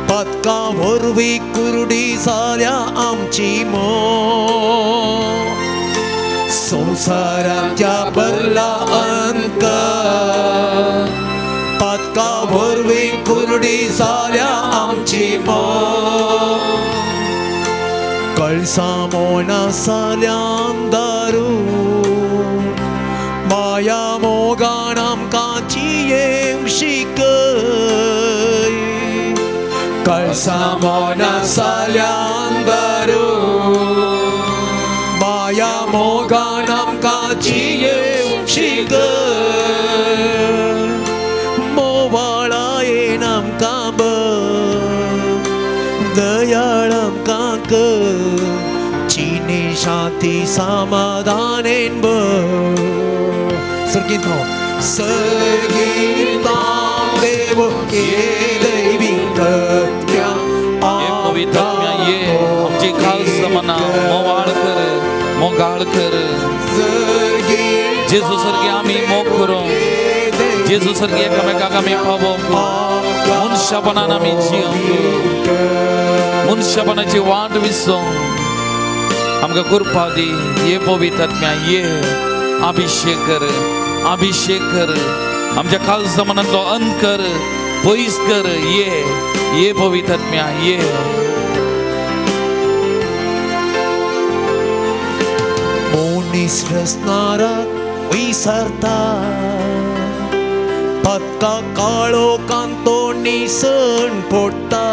पातका वरवीं कुर्डी जाल्या आमची मोग. संसारांच्या भरला अंक पातका वरवीं कुर्डी जाल्या आमची मोग. कळसा मोना जाल्या दारू माया मोगान आमकां जियेवंक शिकय. कळसा मोना जाल्या दारू माया मोगान आमकां जियेवंक शिकय. मोवाळायेन आमकां बर दयाळ आमकां कर, जिणे शांती समाधानेन बर. सर्गींत सर्गींतावन देवो ये दैवीक आत्म्या ये पवित्र आत्म्या ये आमची खालसा मना मोवाळ कर, मोगाळ कर. जेजू सारकी आमी मोग करूं, जेजू सारकी एकामेकाक आमी पावोवंक, मनशापणान आमी जियोवंक, मनशापणाची वाट विसोवंक आमकां कृपा दी. ये पवित्र आत्म्या ये अभिषेक कर, अभिषेक कर. आमच्या खालसा मनांतलो अंत कर, पयस कर. ये ये पवित्र आत्म्या ये. मनीस रचणाराक विसरता, पातका काळो कांतो निसण पडटा.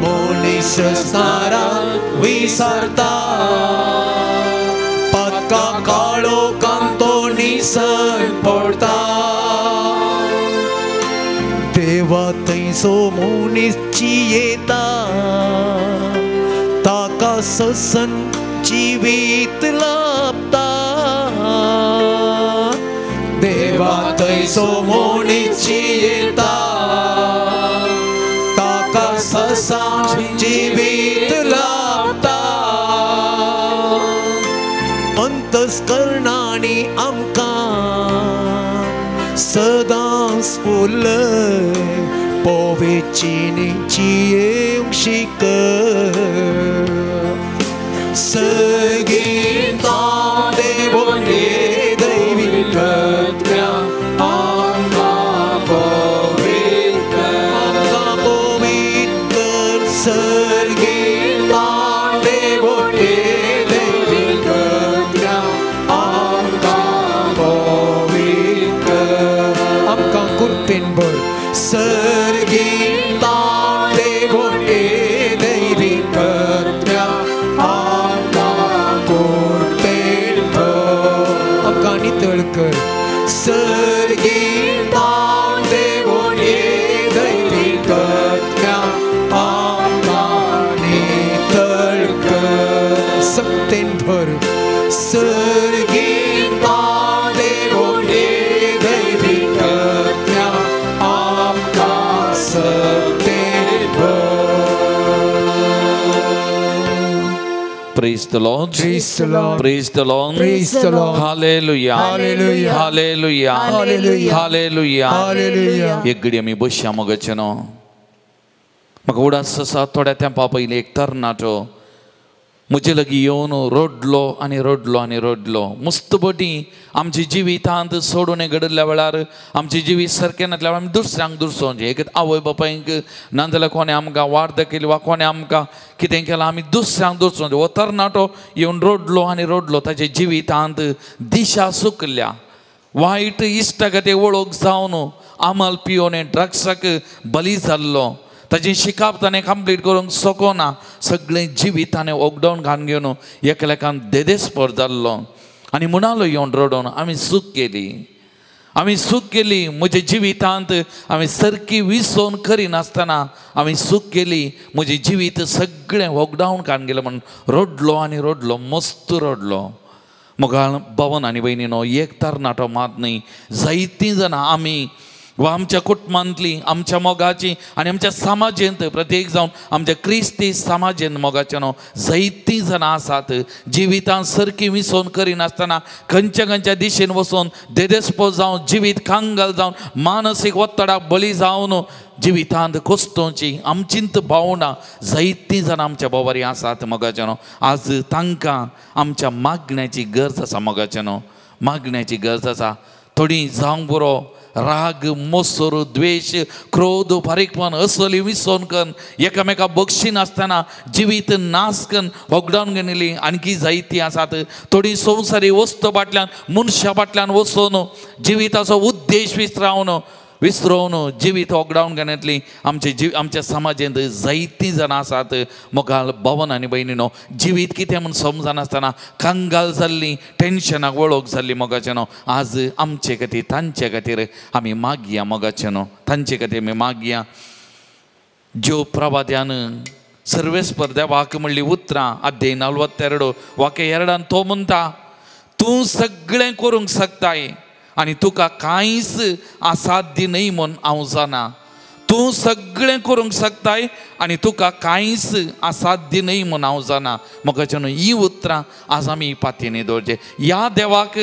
मनीस रचणाराक विसरता, पातका काळो कांतो निसण पडटा. देवा थंयसो मनीस जियेता, ताका ससन जिवीत लाभता देवा थंयसो मनीस जियेता ताका ससान जिवीत लाभता अंतस्करणांनी आमकां सदांच उलय पोवेचीनी जियेवंक शिकय सगीता देवोन ये दैवी कर्त्या आमकां पवित्र आमकां पवित्र सर्गीता देवोन ये दैवी कर्त्या आमकां पवित्र आमकां कुर्पेन भर सर्गीता देवोन ये दैवी कर्त्या आमकां कुर्पेन भर आमकां नितळ कर सर्गीता देवोन ये दैवी कर्त्या आमकां नितळ कर सक्तेन भर सर्गीता देवोन ये दैवी कर्त्या आमकां सक्तेन भर. Praise the Lord. Praise the Lord. Praise the Lord. Praise the Lord. Hallelujah. Hallelujah. Hallelujah. Hallelujah. Hallelujah. Hallelujah. एक घडी आमी बसया मोगाचे न्हू. म्हाका उडास आसा थोड्या तेंपा पयलीं एक तरणाटो म्हजे लागीं येवन रडलो आनी रडलो आनी रडलो. मस्त बटी आमच्या जिवितांत सोडून घडिल्ल्या वेळार आमचें जिवीत सारकें नासल्या वेळार आमी दुसऱ्यांक दुसरोवचें. एक आवय बापायक नाजाल्यार कोणें आमकां वाड दाखयली वा कोणें आमकां कितें केलां आमी दुसऱ्यांक दुसरोवचें. हो तरणाटो येवन रडलो आनी रडलो. ताच्या जिवितांत दिशा चुकल्या. वायट इश्टागती वळख जावन आमल पिवन ड्रग्साक बली जाल्लो. ताजें शिकप ताणें कंप्लीट करूंक शकना. सगळें जिवीत ताणें ओगडावन घालून घेवन एकलेकान देदेस्पर जाल्लो आनी म्हणालो येवन रडोवन आमी चूक केली, आमी चूक केली. म्हज्या जिवितांत आमी सारकी विसोवन करिनासतना आमी चूक केली. म्हजें जिवीत सगळें ओगडावन काडून गेलें म्हूण रडलो आनी रडलो, मस्त रडलो. मोगाळ भवन आनी भयणीनो, एक तरणाटो मात न्हय, जायतीं जाणां आमी वा आमच्या कुटुंबांतली आमच्या मोगाची आनी आमच्या समाजेंत प्रत्येक जावन आमच्या क्रिस्ती समाजेंत मोगाचे न्हू जायतीं जाणां आसात जिवितान सारकी विसोवन करिनासतना खंयच्या खंयच्या दिशेन वचून देदेस्पोज जावन जिवीत कांगाल जावन मानसीक ಒತ್ತಡಾक बळी जावन जिवितांत कोस्तोवची आमचींत भावनां जायतीं जाणां आमच्या बोवारी आसात मोगाचे न्हू. आज तांकां आमच्या मागण्याची गरज आसा मोगाचे न्हू, मागण्याची गरज आसा. थोडीं जावंक बरो राग, मोसर, द्वेश, क्रोध, बारीकपण असली विसोवन करून एकामेका बक्षिनासतना जिवीत नाश करून होगडावन घेतली आणखी जायतीं आसात. थोडी संवसारी वस्तू फाटल्यान मनशा फाटल्यान वचून जिविताचो उद्देश विसरावन विसरोवन जिवीत होगडावन घेतली आमचे जीव आमच्या समाजेंत जायतीं जाणां आसात. मोगाळ भवन आनी भयणीनो, जिवीत कितें म्हूण समजनासतना कंगाल जाल्ली, टेन्शनाक वळख जाल्ली मोगाचे न्हू. आज आमचे खातीर तांचे खातीर आमी मागया मोगाचे न्हू, तांचे खातीर आमी मागया. ज्यो प्रवाद्यान सर्वेस्पर देवाक म्हणली उतरां अध्याय 42 वाक्य 2 तो म्हणटा, तूं सगळें करूंक शकताय आनी तुका कांयच असाध्य न्हय म्हूण हांव जाणा. तूं सगळें करूंक शकताय आनी तुका कांयच असाध्य न्हय म्हूण हांव जाणा. मोगाचे न्हू ही उतरां आज आमी पातयेनी दवरचें. ह्या देवाक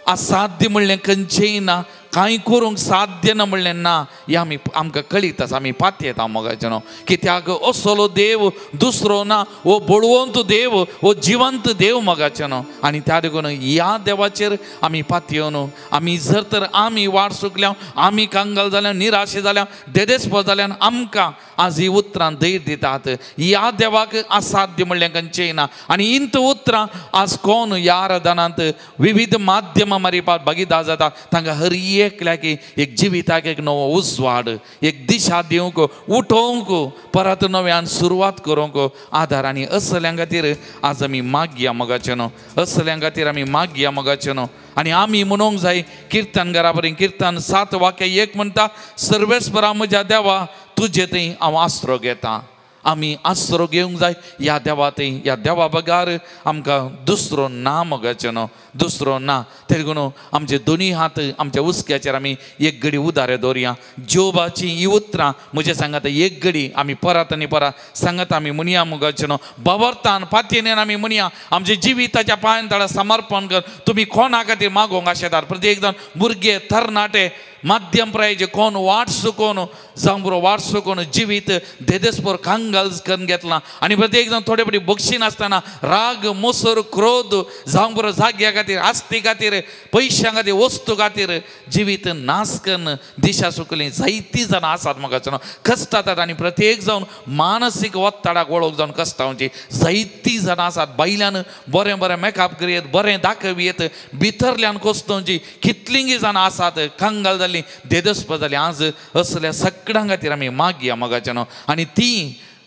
असाध्य म्हणलें खंयचेंय ना, कांय करूंक साध्य ना म्हणलें ना, हें आमी आमकां कळीत आसा. आमी पातयेता मोगाचे न्हू, कित्याक असलो देव दुसरो ना, हो बळवंत देव, हो जिवंत देव मोगाचे न्हू. आनी त्या देखून ह्या देवाचेर आमी पातयेवन आमी जर तर आमी वाट चुकल्या, आमी कंगाल जाल्या, निराशे जाल्या, देदेस्पोज जाल्यान आमकां आज ही उतरां धैर्य दितात. ह्या देवाक असाध्य म्हणलें खंयचेंय ना. आनी इंत उतरां आज कोण ह्या आराधनांत विविध माध्यमां मारिपात भागीदार जाता तांकां हर एकल्याक एक जिविताक एक नवो उजवाड, एक दिशा दिवंक, उठोवंक, परत नव्यान सुरवात करूंक आदार. आनी असल्यां खातीर आज आमी मागया मोगाचे न्हू, असल्यां खातीर आमी मागया मोगाचे न्हू. आनी आमी म्हणूंक जाय किर्तन घरा बरी किर्तन 7 वाक्य 1 म्हणटा, सर्वेस्परा म्हज्या देवा तुजे थंय हांव आसरो घेता. आमी आसरो घेवंक जाय ह्या देवा थंय ह्या देवा बगार आमकां दुसरो ना मोगाचें न्हू दुसरो ना. तरी करून आमचे दोनी हात आमच्या हुस्क्याचेर आमी एक घडी उदारे दवरया. जोबाची ही उतरां म्हजें सांगात एक घडी आमी परत आनी परत सांगत आमी म्हणया मोगाचें न्हू बाबरतान पातयेन आमी म्हणया आमच्या जिविताच्या पांयान तळा समर्पण कर. तुमी कोणा खातीर मागोंक आशेतात प्रत्येक जाण भुरगे तरणाटे माध्यम प्रायेचे कोण वाट चुकोवन जावं बरो वाट चुकोवन जिवीत देदेस्पोर कांगाल करून घेतला आनी प्रत्येक जाण थोडे फावटी बक्षिनासतना राग मोसर क्रोध जावं बरो जाग्या खातीर आस्ती खातीर पयशां खातीर वस्तू खातीर जिवीत नाश करून दिशा चुकली जायतीं जाणां आसात म्हाका कश्टातात आनी प्रत्येक जावन मानसीक वत्ताडाक वळख जावन कश्टावची जायतीं जाणां आसात. बायल्यान बरें बरें मेकअप करयत बरें दाखयत भितरल्यान कोसतोवची कितलींगी जाणां आसात कंगाल जाल्ली देदस्प जाली. आज असल्या सगळ्यां खातीर आमी मागया मोगाचें न्हू आनी ती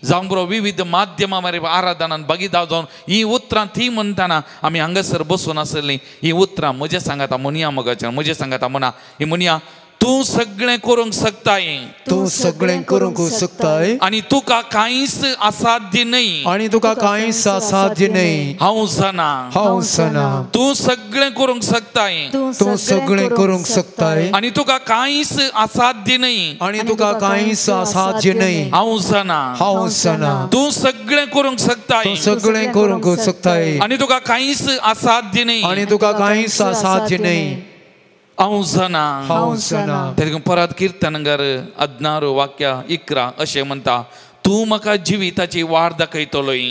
जावं बरो विविध माध्यमां मरे आराधनान भागीदार जावन ही उतरां ती म्हणटना आमी हांगासर बसून आसलीं ही उतरां म्हजें सांगाता म्हणया मोगाचें म्हजें सांगाता म्हणा ही म्हणया तूं सगळें करूंक शकताय तूं सगळें करूंक शकताय आनी तुका कांयच असाध्य न्हय आनी तुका कांयच असाध्य न्हय. हांव जाणा हांव जाणा तूं सगळें करूंक शकताय तूं सगळें करूंक शकताय आनी तुका कांयच असाध्य न्हय आनी तुका कांयच असाध्य न्हय. हांव जाणा हांव जाणा तूं सगळें करूंक शकताय तूं सगळें करूंक शकताय आनी तुका कांयच असाध्य न्हय आनी तुका कांयच असाध्य न्हय. हांव जाणा हांव जाणा. तरी परत किर्तनगर 16 वाक्य 11 अशें म्हणटा तूं म्हाका जिविताची वाट दाखयतलोय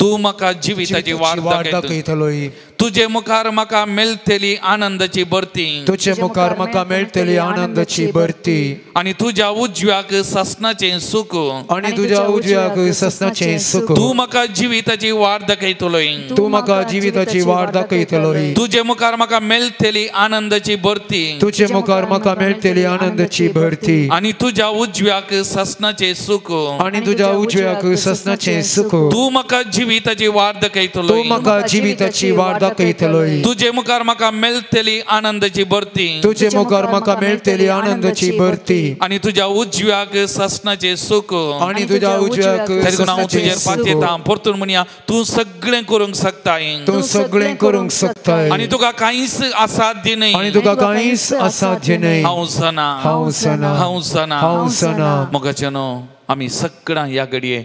तूं म्हाका जिविताची वाट दाखयतलोय तुजे मुखार म्हाका मेळटली आनंदाची भरती तुजे मुखार म्हाका मेळटली आनंदाची भरती आनी तुज्या उजव्याक सासणाचें सुख आनी तुज्या उजव्याक सासणाचें सुख. तूं म्हाका जिविताची वाट दाखयतलोय तूं म्हाका जिविताची वाट दाखयतलोय तुजे मुखार म्हाका मेळटली आनंदाची भरती तुजे मुखार म्हाका मेळटली आनंदाची भरती आनी तुज्या उजव्याक सासणाचें सुख आनी तुज्या उजव्याक सासणाचें सुख. तूं म्हाका जिविताची वाट दाखयतलोय तूं म्हाका जिविताची वाट दाखयतलोय तुजे मुखार म्हाका मेळटली आनंदाची भरती तुजे मुखार म्हाका मेळटली आनंदाची भरती आनी तुज्या उजव्याक सासणाचें सुख आनी तुज्या उजव्याक हांव तुजेर पातयेता. परतून म्हणया तूं सगळें करूंक शकताय तूं सगळें करूंक शकताय आनी तुका कांयच असाध्य न्हय आनी तुका कांयच असाध्य न्हय. हांव जाणा हांव जाणा हांव जाणा हांव जाणा. मोगाचें न्हू आमी सगळ्यां ह्या घडये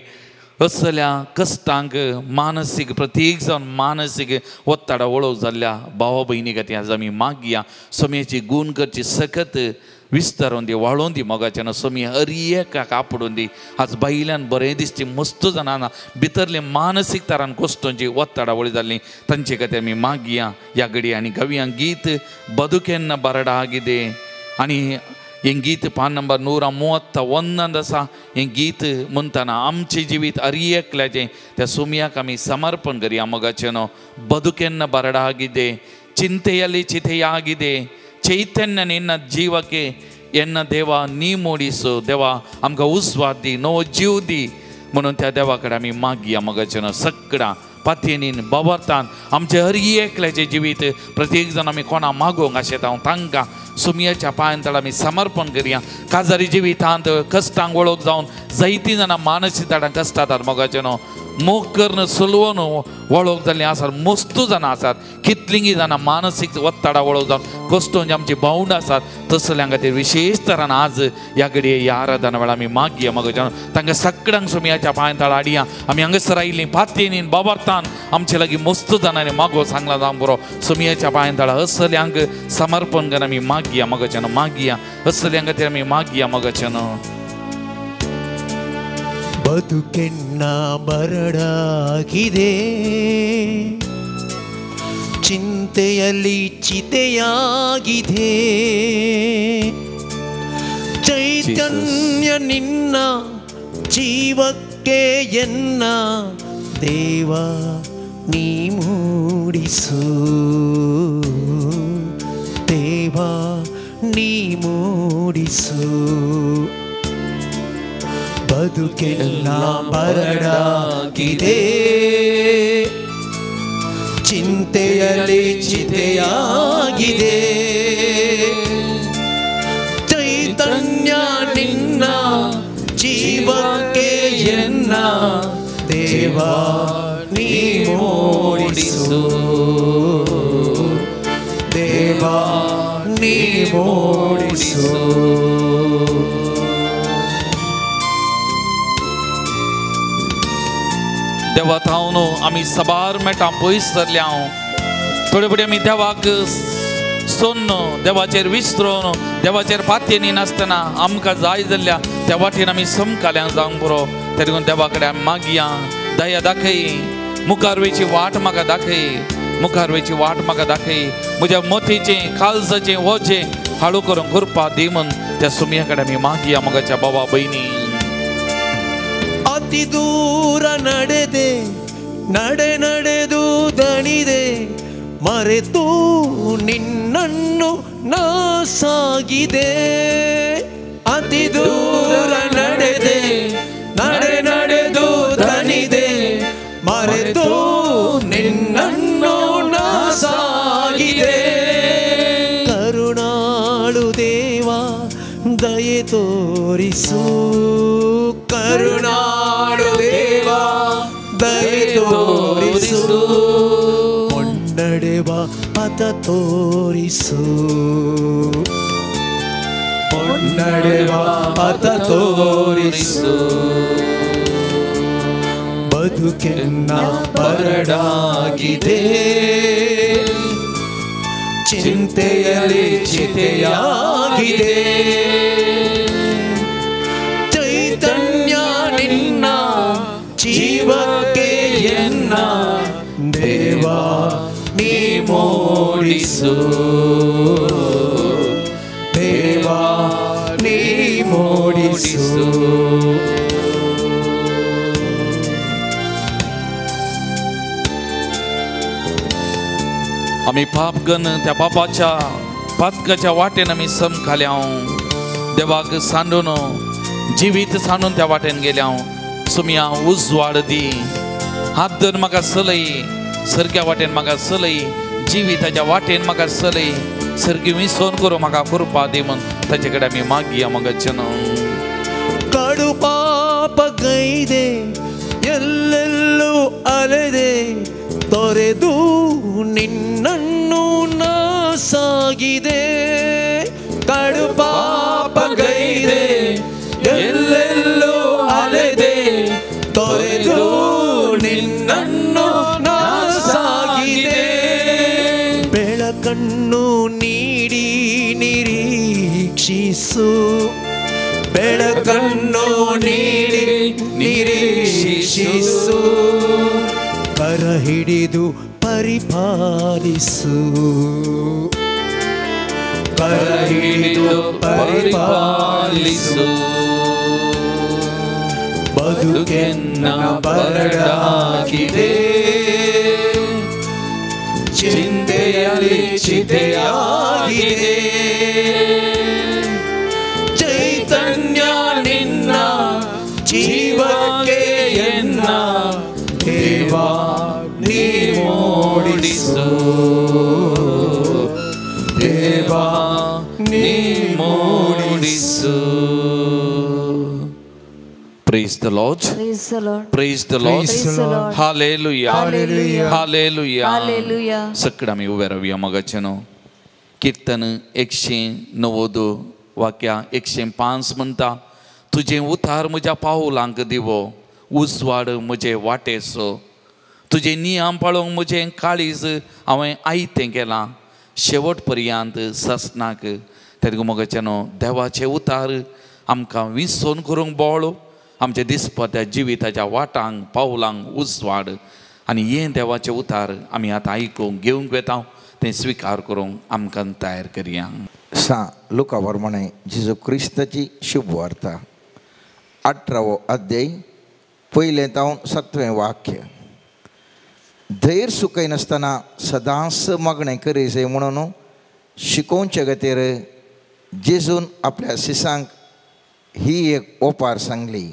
असल्या कश्टांक मानसीक प्रत्येक जावन मानसीक वत्ताडा वळख जाल्ल्या भावा भयणी खातीर आज आमी मागया सोमयेची गूण करची सकत विस्तारून दी वाळोवन दी मोगाच्यान सोमी हर एकाक आपडून दी. आज बायल्यान बरें दिसची मस्त जाणां ना भितरले मानसीक तारान कोश्टोंची वत्ताडा वळी जाल्ली तांचे खातीर आमी मागया ह्या घडये आनी गावया गीत बदुकेन्ना बरडा आगिदे आनी हें गीत पान नंबर 131 आसा. हें गीत म्हणटना आमचें जिवीत हर एकल्याचें त्या सोमयाक आमी समर्पण करया मोगाचें न्हू. बದುकेन्न बरडाಗಿದೆ ಚಿಂತೆಯಲ್ಲಿ ಚಿತೆಯಾಗಿದೆ ಚೈತನ್ಯ ನಿನ್ನ ಜೀವಕ್ಕೆ ಎನ್ನ ದೇವ ನೀ ಮೂಡಿಸು ದೇವ आमकां उस्वाद दी नवो जीव दी म्हणून त्या देवा कडेन आमी मागया मोगाचें न्हू. सगळ्यां पातयेनीन बाबरतान आमचें हर एकल्याचें जिवीत प्रत्येक जाण आमी कोणा मागोवंक आशेता हांव तांकां सुमयाच्या पांयान तळ आमी समर्पण करया. काजारी जिवितांत कश्टांक वळख जावन जायतीं जाणां मानसीक ताडां कश्टातात मोगाचें न्हू. मोग करून सलवून वळख जाल्लीं आसात मस्तू जाणां आसात कितलींगी जाणां मानसीक वत्ताडा वळख जावन कश्टोन आमची भावंडां आसात तसल्यां खातीर विशेश तरान आज ह्या घडये ह्या आराधना वेळार आमी मागया मोगाचें न्हू. तांकां सगळ्यांक सुमयाच्या पांयान तळ हाडया. आमी हांगासर आयिल्लीं पातयेनीन बाबरतान आमचे लागीं मस्त जाणांनी मागो सांगला जावं बरो सुमयाच्या पांयान तळा असल्यांक समर्पण करून आमी मागया मोगाचें न्हू. मागया असल्यांक खातीर आमी मागया मोगाचें न्हू. ಬದುಕೆನ್ನ ಬರಡಾಗಿದೆ ಚಿಂತೆಯಲ್ಲಿ ಚಿತೆಯಾಗಿದೆ ಚೈತನ್ಯ ನಿನ್ನ ಜೀವಕ್ಕೆ ಎನ್ನ ದೇವ ನೀ ಮೂಡಿಸು ದೇವ ನೀ ಮೂಡಿಸು ಬದುಕೆಲ್ಲ ಬರಡಾಗಿದೆ ಚಿಂತೆಯಲ್ಲಿ ಚಿತೆಯಾಗಿದೆ ಚೈತನ್ಯ ನಿನ್ನ ಜೀವಕ್ಕೆ ಎನ್ನ ದೇವಾ ನೀ ಮೂಡಿಸು, ದೇವಾ ನೀ ಮೂಡಿಸು. देवा थावन आमी सबार मेटां पयस सरल्या हांव थोडे फुडें आमी देवाक सोन्न देवाचेर विसरून देवाचेर पातयेनी नासतना आमकां जाय जाल्ल्या त्या वाटेन आमी समकाल्यां जावंक पुरो. तेका लागून देवा कडेन आमी मागया, दया दाखय, मुखार वयची वाट म्हाका दाखय, मुखार वयची वाट म्हाका दाखय, म्हज्या मतीचें काळजाचें वजें हाळू करूंक कृपा दी म्हूण त्या सुमया कडेन आमी मागया. मोगाच्या बाबा भयणी, ಅತಿ ದೂರ ನಡೆದೆ ನಡೆ ನಡೆದು ದಣಿದೆ, ಮರೆತು ನಿನ್ನನ್ನು ನಾ ಸಾಗಿದೆ. ಅತಿ ದೂರ ನಡೆದೆ ನಡೆ ನಡೆದು ದಣಿದೆ, ಮರೆತು ನಿನ್ನನ್ನು ನಾ ಸಾಗಿದೆ. ಕರುಣಾಳು ದೇವ ದಯೆ ತೋರಿಸು, ಕರುಣಾಳು ದೇವ ದಯೆ ತೋರಿಸು, ಮುನ್ನಡೆವ ಪಥ ತೋರಿಸು, ಮುನ್ನಡೆವ ಪಥ ತೋರಿಸು. ಬದುಕೆನ್ನ ಬರಡಾಗಿದೆ, ಚಿಂತೆಯಲ್ಲಿ ಚಿತೆಯಾಗಿದೆ, ಚೈತನ್ಯ ನಿನ್ನ ಜೀವಕ್ಕೆ ಎನ್ನ ದೇವಾ ನೀ ಮೂಡಿಸು, ದೇವಾ ನೀ ಮೂಡಿಸು. आमी पापगन त्या पापाच्या पातकाच्या वाटेन आमी समखाल्या देवाक सांडून जिवीत सांडून त्या वाटेन गेल्या. सुमया उजवाड दी, हात धरून म्हाका चलय, सारक्या वाटेन म्हाका चलय, जिविताच्या वाटेन म्हाका चलय, सारकी विसोन करूं म्हाका कृपा दी म्हूण ताचे कडेन आमी मागया. मोगाचें ಕಡು ಪಾಪ ಗೈದೆ ಎಲ್ಲೆಲ್ಲೂ ಅಲೆದೆ, ತೊರೆದು ನಿನ್ನನ್ನು ನಾ ಸಾಗಿದೆ. ಕಡು ಪಾಪ ಗೈದೆ ಎಲ್ಲೆಲ್ಲೂ ಅಲೆದೆ, ತೊರೆದು ನಿನ್ನನ್ನು ನಾ ಸಾಗಿದೆ. ಬೆಳಕನ್ನು ನೀಡಿ ನಿರೀಕ್ಷಿಸು, ಬೆಳಕನ್ನು ನೀಡಿ ನಿರೀಕ್ಷಿಸು, ಕರ ಹಿಡಿದು ಪರಿಪಾಲಿಸು, ಕರ ಹಿಡಿದು ಪರಿಪಾಲಿಸು. ಬದುಕೆನ್ನ ಬರಡಾಗಿದೆ, ಚಿಂತೆಯಲ್ಲಿ ಚಿತೆಯಾಗಿದೆ, ಚೈತನ್ಯ ನಿನ್ನ ಜೀವಕ್ಕೆ ಎನ್ನ ದೇವಾ ನೀ ಮೂಡಿಸು, ದೇವಾ ನೀ ಮೂಡಿಸು. Praise the Lord. Praise the Lord. Praise the Lord. Praise the Lord. Hallelujah. Hallelujah. Hallelujah. Hallelujah. सकड आमी उबे रावया मोगाचें. किर्तन 190 वाक्या 105 म्हणटा, तुजें उतार म्हज्या पावलांक दिवो, उजवाड म्हजे वाटेचो, तुजें नियम पाळोवंक म्हजें काळीज हांवें आयतें केलां शेवट पर्यंत ससनाक. तेन्ना मोगाचें देवाचें उतार आमकां विसोन करूंक बोळ, आमच्या दिसपट्या जिविताच्या वाटांक पावलांक उजवाड. आनी हें देवाचें उतार आमी आतां आयकूंक घेवंक वेता, तें स्विकार करूंक आमकां तयार करया. सा लुका प्रमाणे जेजू क्रिस्ताची शुभ वार्ता 18वो अध्याय पयलें तावन 7वें वाक्य. धैर्य सुकयनासतना सदांच मागणें करी जाय म्हणून शिकोवचे खातीर जेजून आपल्या शिसांक ही एक ओपार सांगली.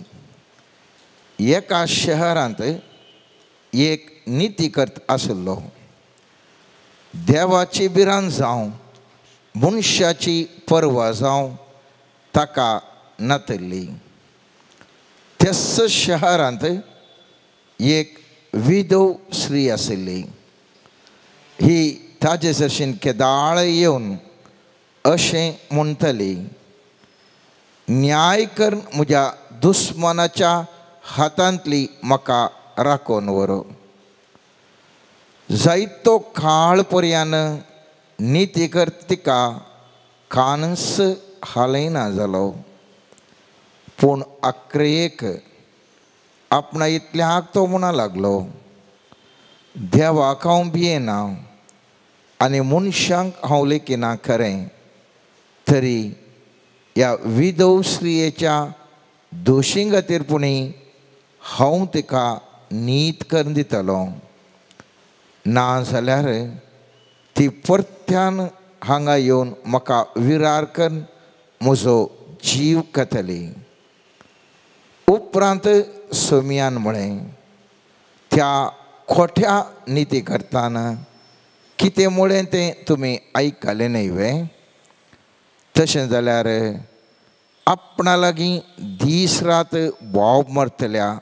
एका शहरांत एक नितीकर्त आशिल्लो. देवाची भिरांत जावं मनशाची पर्वा जावं ताका नातल्ली. त्याच शहरांत एक विधव स्त्री आशिल्ली. ही ताजे सरशीन केदाळ येवन अशें म्हणटली, न्याय कर म्हज्या दुस्मानाच्या हातांतली म्हाका राखून व्हर. जायतो काळ पर्यान निती कर तिका कानस हालयना जालो. पूण आक्रेक आपणा इतल्याक तो म्हणा लागलो, देवाक हांव भियेना आनी मनशांक हांव लेखिना खरें, तरी ह्या विधव स्त्रियेच्या दोशी खातीर पुणी हांव तिका नीत करून दितलो, ना जाल्यार ती परत्यान हांगा येवन म्हाका विरार करून म्हजो जीव खातली. उपरांत सोमियान म्हळें, त्या खोट्या निती करताना कितें म्हळें तें तुमी आयकलें न्हय वे? तशें जाल्यार आपणा लागीं दीस रात बोब मरतल्या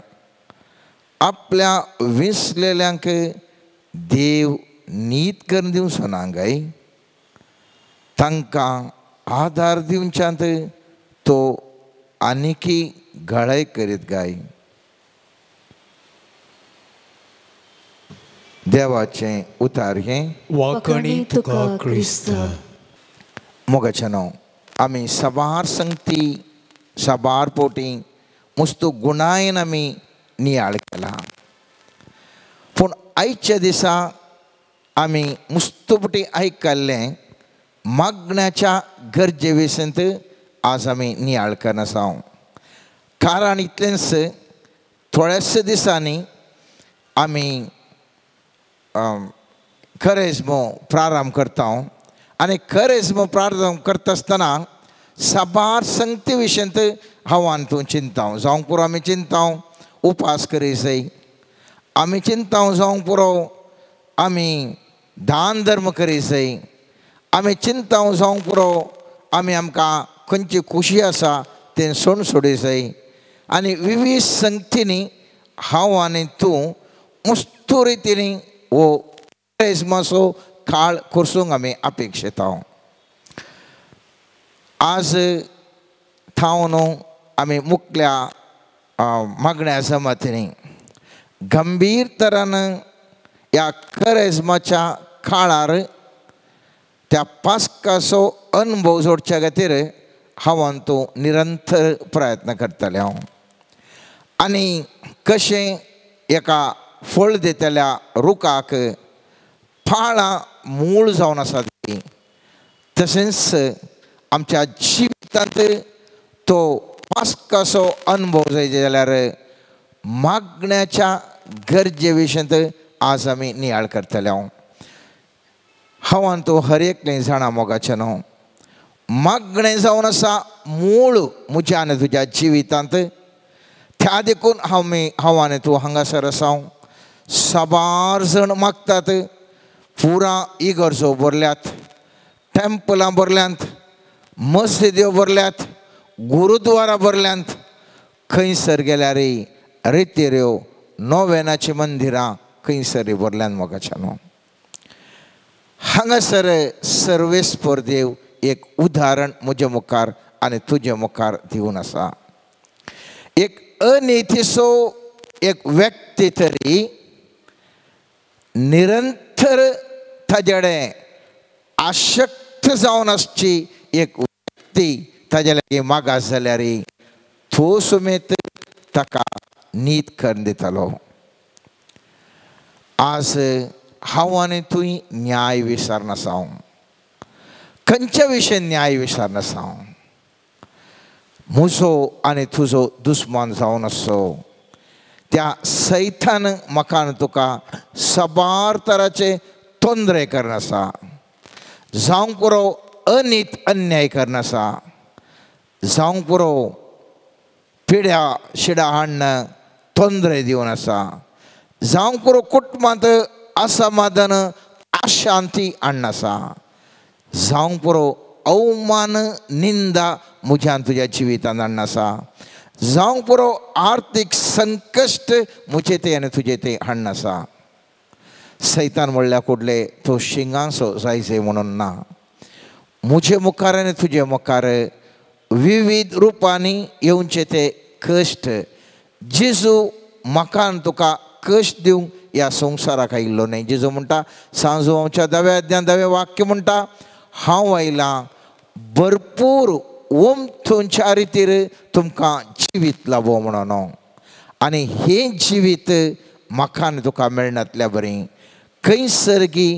आपल्या विसलेल्यांक देव नीत करून दिवचो ना काय? तांकां आदार दिवच्यांत तो आनीकी घळाय करीत गाय. देवाचें उतार हें वाकणी तुका क्रिस्त. मोगाचें न्हू आमी साबार संगती साबार पोटी मुस्तू गुणायन आमी नियाळ केला, पूण आयच्या दिसा आमी मुस्तुपटी आयकल्लें मागण्याच्या गरजे विशींत आज आमी नियाळ करना. कारण इतलेंच थोड्याशा दिसांनी आमी खरेजमो प्रारंभ करता आनी खरेजमो प्रारंभ करता आसतना साबार संगती विशींत हांव आनी तूं चिंता जावंक पुरो. आमी चिंता उपास करी जाय, आमी चिंता जावंक पुरो, आमी दान धर्म करी जाय, आमी चिंता जावंक पुरो, आमी आमकां खंयची खुशी आसा तें सोड सोडी जाय. आनी विवीध संगतींनी हांव आनी तूं मुस्तू रितीनी हो खरेजमाचो काळ करसूंक आमी अपेक्षेता. आज थावन आमी मुखल्या मागण्या जमातींनी गंभीर तरान ह्या खरेजमाच्या काळार त्या पास्काचो अनुभव जोडच्या खातीर हांव आनी तूं निरंतर प्रयत्न करतलें हांव. आनी कशें एका फळ दितल्या रुखाक फाळां मूळ जावन आसा ती, तशेंच आमच्या जिवितांत तो पास्काचो अनुभव जाय जाल्यार मागण्याच्या गरजे विशींत आज आमी नियाळ करतले हांव. हांव आनी तूं हर एकलें जाणा मोगाचें न्हू, मागणें जावन आसा मूळ म्हज्या आनी तुज्या जिवितांत. त्या देखून हांव आनी तूं हांगासर आसा. साबार जण मागतात, पुरा इगर्जो भरल्यात, टेम्पलां भरल्यांत, मस्जिद्यो भरल्यात, गुरुद्वारा भरल्यांत, खंयसर गेल्यार रेतेऱ्यो नोवेनाची मंदिरां खंयसर भरल्यांत मोगाच्या न्हू. हांगासर सर्वेस्पर देव एक उदाहरण म्हजे मुखार आनी तुजे मुखार दिवन आसा. एक अनितीचो एक व्यक्ती तरी निरंतर ताजे आशक्त जावन आसची एक व्यक्ती ताजे लागीं मागास जाल्यार तो समेत ताका नीत करून दितालो. आज हांव आनी तूं न्याय विसरनासा. खंयच्या विशय न्याय विसरनासा. म्हजो आनी तुजो दुस्मान जावन आसो त्या सैतान म्हाका आनी तुका साबार तराचे तोंदरे करनासा, जावंक पुरो अनीत अन्याय करनासा, जावंक पुरो पिड्या शिडा हाडून तोंदरे दिवन आसा, जावंक पुरो कुटुंबांत असमाधान अशांती हाडनासा, जावंक पुरो अवमान निंदा म्हज्यान तुज्या जिवितांत हाडनासा, जावंक पुरो आर्थीक संकश्ट म्हजे ते आनी तुजे ते हाडून आसा. सैतान म्हणल्यार कुडले तो शिंगांचो जायचे म्हणून ना. म्हजे मुखार आनी तुजे मुखार विविध रुपांनी येवचे ते कश्ट. जेजू म्हाका आनी तुका कश्ट दिवंक ह्या संवसाराक आयिल्लो न्हय. जेजू म्हणटा सांजू आमच्या दव्या अध्यान दवें वाक्य म्हणटा, हांव आयलां भरपूर ओमथूंच्या रितीर तुमकां जिवीत लाबो म्हणून. आनी हें जिवीत म्हाका आनी तुका मेळनातल्या बरी खंयसर गी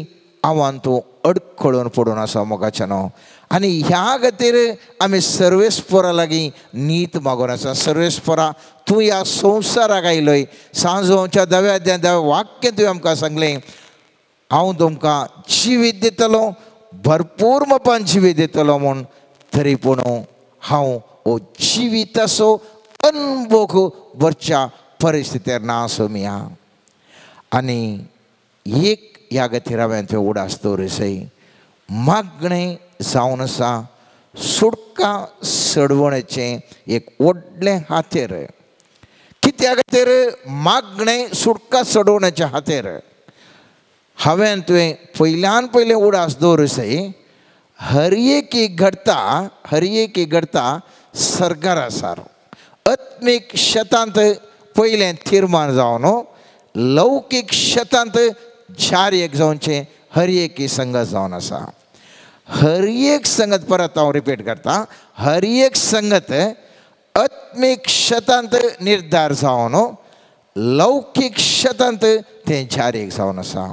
हांवान तूं अडखळून पडून आसा मोगाच्यानो. आनी ह्या खातीर आमी सर्वेस्परा लागीं नीत मागून आसा. सर्वेस्परा तूं ह्या संवसाराक आयलोय. सांजोवच्या दव्या अध्यान दव्या वाक्य तुवें आमकां सांगलें, हांव तुमकां जिवीत दितलो, भरपूर मापान जिवीत दितलो म्हूण. तरी पूण हांव हो जिविताचो अनभोग भरच्या परिस्थितीर ना आसो मिया. आनी एक ह्या खातीर हांवें थंय उडास दवरिसय मागणें जावन आसा सुटका सडवणेचें एक व्हडलें हातेर. कित्या खातीर मागणें सुटका सडवण्याच्या हातेर? हांवें तुवें पयल्यान पयलें उडास दवरिसय हर एक घडता, हर एक घडता सरकार आसार आत्मीक शेतांत पयलें तिर्मान जावन लौकीक शेतांत चार एक जावचें हर एक संगत जावन आसा. हर एक संगत परत हांव रिपीट करता, हर एक संगत आत्मीक शेतांत निर्धार जावन लौकीक शेतांत तें चार एक जावन आसा.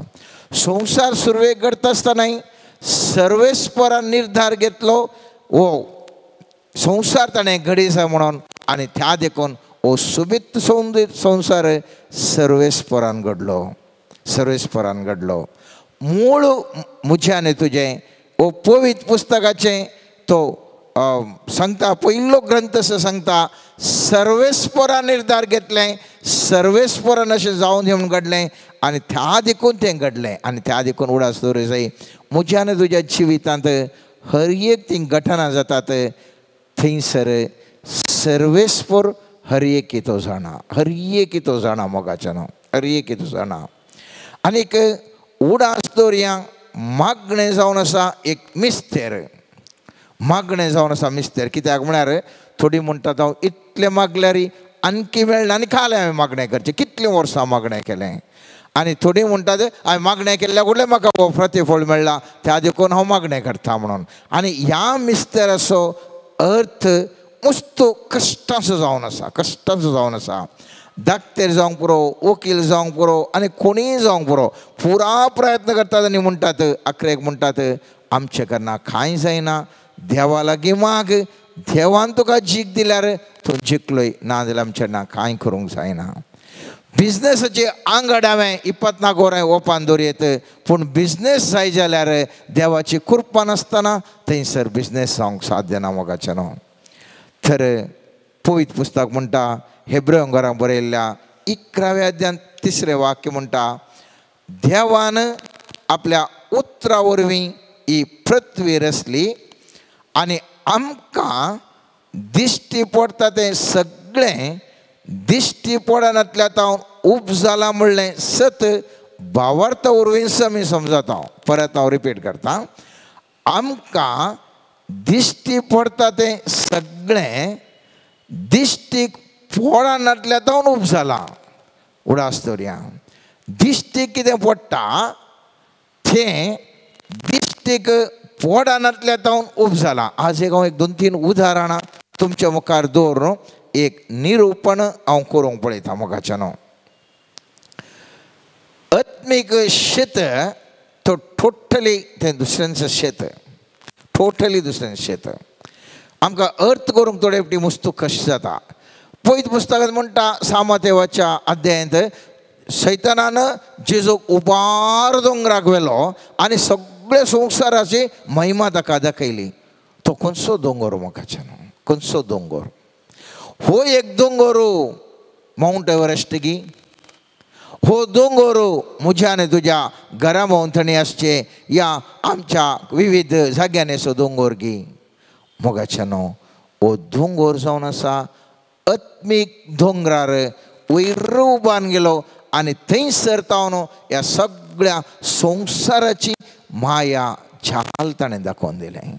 संवसार सुरवेक घडता आसतनाय सर्वेस्परान निर्धार घेतलो हो संवसार ताणें घडयसा म्हणून. आनी त्या देखून हो सोबीत संवसार सर्वेस्परान घडलो, सर्वेस्परान घडलो. मूळ म्हजें आनी तुजें हो पवित्र पुस्तकाचें तो सांगता, पयलो ग्रंथ असो सांगता सर्वेस्परान निर्धार घेतलें, सर्वेस्परान अशें जावन येवन घडलें आनी त्या देखून तें घडलें. आनी त्या देखून उडास दवरूं जाय म्हज्या आनी तुज्या जिवितांत हर एक तीं घटना जातात थंयसर सर्वेस्पर हर एक तो जाणा, हर एक तो जाणा मोगाच्यान, हर एक तो जाणा. आनीक उडास दवरया मागणें जावन आसा एक मिस्तेर, मागणें जावन आसा मिस्तेर. कित्याक म्हळ्यार थोडीं म्हणटात हांव इतलें मागल्यार आणकी मेळना आनी काल हांवें मागणें करचें, कितलीं वर्सां मागणें केलें. आनी थोडीं म्हणटात हांवें मागणें केल्ल्या कुडलें म्हाका हो प्रतिफळ मेळ्ळा त्या देखून हांव मागणें करता म्हणून. आनी ह्या मिस्तेराचो अर्थ मुस्तो कश्टांचो जावन आसा, कश्टांचो जावन आसा. डाक्टर जावंक पुरो, वकील जावंक पुरो आनी कोणीय जावंक पुरो, पुरा प्रयत्न करतात आनी म्हणटात अखरेक म्हणटात आमचें कडना कांय जायना, देवा लागीं माग, देवान तुका जीक दिल्यार तूं जिखलोय, ना जाल्यार आमचें ना कांय करूंक जायना. बिजनेसाचे आंगड हांवें इपतना गोरां ओपान दवरयत, पूण बिजनेस जाय जाल्यार देवाची कृपा नासतना थंयसर बिजनेस जावंक साध्य ना मोगाचें न्हू. तर पवित्र पुस्तक म्हणटा हेब्रेव बरयल्ल्या 11व्या अध्यायांत 3रें वाक्य म्हणटा, देवान आपल्या उतरा वरवीं ही पृथ्वी रचली आनी आमकां दिश्टी पडटा तें सगळें दिश्टी पडनातल्या तावन उब जालां म्हणलें सत भावार्था वरवीं आमी समजता. परत हांव रिपीट करता, आमकां दिश्टी पडटा तें सगळें दिश्टीक पडनातल्या तावन उब जालां. उडास दवरया, दिश्टीक कितें पडटा तें दिश्टीक पडनातल्या तावन उब जालां. आज एक हांव एक 2-3 उदाहरणां तुमच्या मुखार दवरून एक निरूपण हांव करूंक पळयता मोगाच्यान. आत्मीक शेत तो टोटली तें दुसऱ्यांचें शेत, टोटली दुसऱ्यांचें शेत. आमकां अर्थ करूंक थोडे फावटी मुस्तू कशें जाता. पयत पुस्तकांत म्हणटा सामातेवाच्या अध्यायांत सैतानान जेजूक उबार दोंगराक व्हेलो आनी सगळे संवसाराची महिमा ताका दाखयली. तो खंयचो दोंगर मोगाच्यान, खंयचो दोंगर? हो एक दोंगर मावंट एव्हरेस्ट गी, हो दोंगर म्हज्या आनी तुज्या घरा भोंवतणी आसचे या आमच्या विविध जाग्यांनी असो दोंगर गी मोगाच्यान. हो दोंगर जावन आसा आत्मीक दोंगरार वयर उबान गेलो आनी थंयसर तावन ह्या सगळ्या संवसाराची माया जाल ताणें दाखोवन दिलें.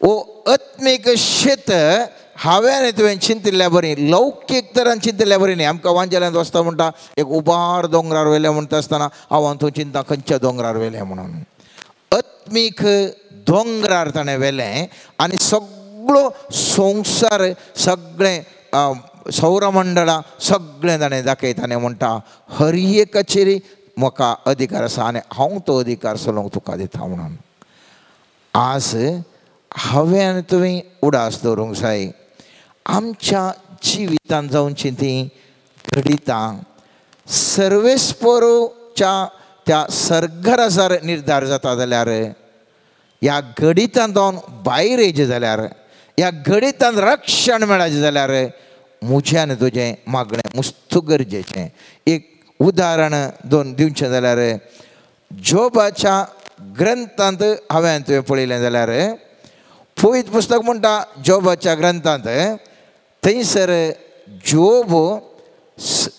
वो आत्मीक शेत हांवें आनी तुवें चिंतिल्ल्या बरी लौकीक तरान चिंतिल्ल्या बरी न्ही. आमकां वांजेल्यांत वचता म्हणटा एक उबार दोंगरार व्हेलें म्हणटा आसतना हांव तूं चिंता खंयच्या दोंगरार व्हेलें म्हणून. आत्मीक दोंगरार ताणें व्हेलें आनी सगळो संवसार सगळें सौरमंडळां सगळें ताणें दाखयता आनी म्हणटा हर एकाचेर म्हाका अधिकार आसा आनी हांव तो अधिकार चलोवंक तुका दिता म्हणून. आज हांवें आनी तुवें उडास दवरूंक जाय आमच्या जिवितांत जावची तीं घडितां सर्वेस्परूच्या त्या सर्गराजार निर्धार जाता जाल्यार ह्या घडितांत जावन भायर येयचें जाल्यार ह्या घडितांत रक्षण मेळाचें जाल्यार म्हजें आनी तुजें मागणें मुस्तू गरजेचें. एक उदाहरण दोन दिवचें जाल्यार जोबाच्या ग्रंथांत हांवें तुवें पळयलें जाल्यार पवित्र पुस्तक म्हणटा जोबाच्या ग्रंथांत थंयसर जोब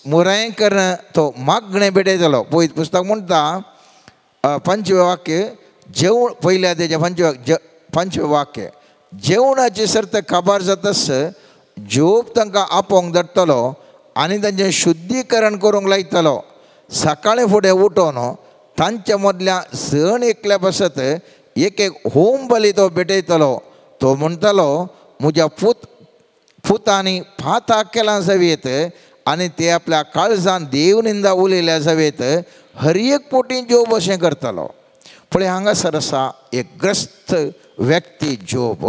मुराय करून तो मागणें भेटयतलो. पवित्र पुस्तक म्हणटा पंचवें वाक्य जेवण पयल्या तेजें पंचवें वाक्य जेवणाची सर्त काबार जातास जोब तांकां आपोवंक धाडटलो आनी तांचें शुद्धीकरण करूंक लायतलो. सकाळीं फुडें उठोवन तांच्या मदल्या जण एकल्या पासत एक एक होम बली तो भेटयतलो. तो म्हणटलो म्हज्या पुतांनी पाताक केलां जावयेत आनी ते आपल्या काळजान देवनिंदा उलयल्या जावयेत हर एक पोटी जोब अशें करतलो. पळय हांगासर आसा एक ग्रस्त व्यक्ती जोब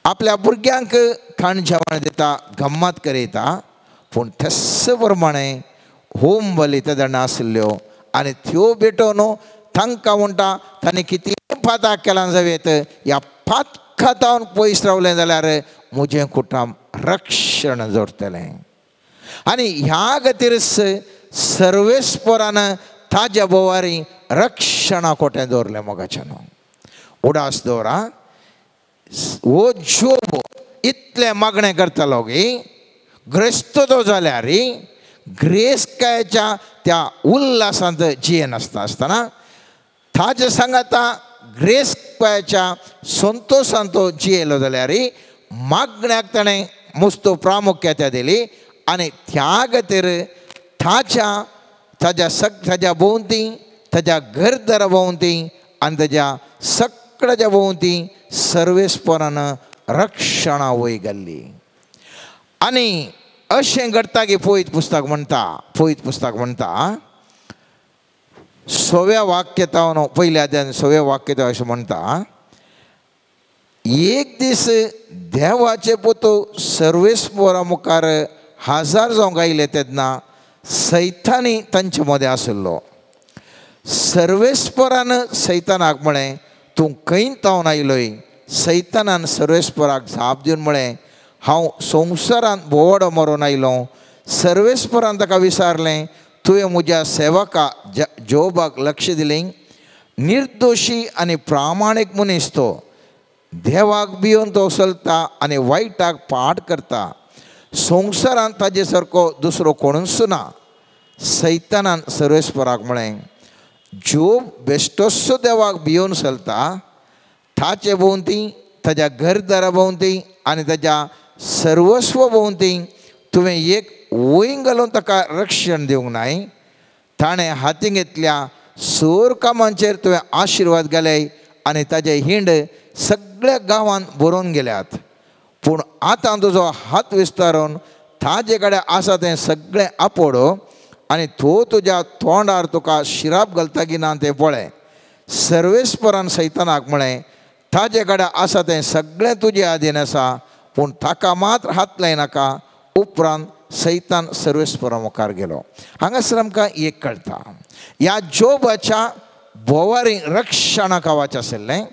आपल्या भुरग्यांक खाण जेवण दिता गम्मत करयता पूण तेस प्रमाणे होम बली तेन्ना आशिल्ल्यो आनी त्यो भेटोवन तांकां म्हणटा तांणी कितें पाताक केलां जावयेत ह्या पातकां पयस रावलें जाल्यार म्हजें कुटुंब रक्षण जोडटलें. आनी ह्या खातीर सर्वेस्परान ताज्या बोवारी रक्षणा कोटें दवरलें मोगाच्यान. उडास दवरा हो जोब इतलें मागणें करतालो गी ग्रेस्त तो जाल्यार ग्रेसकायच्या त्या उल्हासांत जियेनासता आसतना ताजे सांगाता ग्रेसकायच्या संतोशांत तो जियेलो जाल्यार मागण्याक ताणें मुस्तो प्रामुख्यता दिली आनी त्या खातीर ताच्या ताज्या ताज्या भोंवती ताज्या घरदारा भोंवती आनी ताज्या सगळ्याच्या भोंवती सर्वेस्परान रक्षणा वय घाल्ली. आनी अशें घडटा की पवित्र पुस्तक म्हणटा पवित्र पुस्तक म्हणटा सव्या वाक्य तावन पयल्या अध्यायान सव्या वाक्य अशें म्हणटा एक दीस देवाचे पुतो सर्वेस्परा मुखार हजार जावंक आयले तेन्ना सैतानी तांचे मदें आशिल्लो. सर्वेस्परान सैतानाक म्हळें तूं खंय तावन आयलोय. सैतानान सर्वेस्पराक जाप दिवन म्हळें हांव संवसारांत भोंवडो मरोन आयलो. सर्वेस्परान ताका विचारलें तुवें म्हज्या सेवका जोबाक लक्ष दिलें निर्दोशी आनी प्रामाणीक मनीस तो देवाक भिवन तो चलता आनी वायटाक पाठ करता संवसारांत ताजे सारको दुसरो कोणूच ना. सैतानान सर्वेस्पराक म्हळें जोब बेश्टोसो देवाक भिवन चलता ताचे भोंवती ताज्या घरदारा भोंवती आनी ताज्या सर्वस्व भोंवती तुवें एक वंय घालून ताका रक्षण दिवंक नाय. ताणें हाती घेतल्या सोर कामांचेर तुवें आशिर्वाद घाले आनी ताजे हिंड सगळ्या गांवांत बरोवन गेल्यात. पूण आतां तुजो हात विस्तारून ताजे कडेन आसा तें सगळें आपोडो आनी तो तुज्या तोंडार तुका शिराप घालता की ना तें पळय. सर्वेस्परान सैतानाक म्हळें ताजे कडेन आसा तें सगळें तुजे आदीन आसा पूण ताका मात्र हात लायनाका. उपरांत सैतान सर्वेस्परा मुखार गेलो. हांगासर आमकां एक कळटा ह्या जोबाच्या भोवारी रक्षणा खावाचें आशिल्लें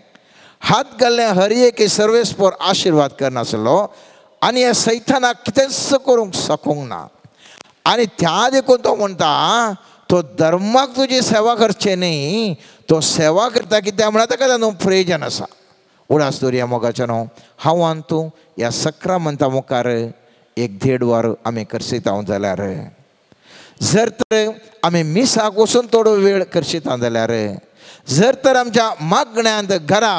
हात घाल्लें हर एक सर्वेस्पर आशिर्वाद करनासलो आनी ह्या सैतानाक कितेंच करूंक शकूंक ना. आनी त्या देखून तो म्हणटा तो धर्माक तुजी सेवा करचे न्ही तो सेवा करता कित्याक म्हळ्यार ताका तातूंत प्रयोजन आसा. उडास दवरया मोगाचें न्हू हांव आनी तूं ह्या सक्रामंता मुखार एक देड वर आमी करशिता जाल्यार जर तर आमी मिसाक वचून थोडो वेळ करशिता जाल्यार जर तर आमच्या मागण्यांत घरा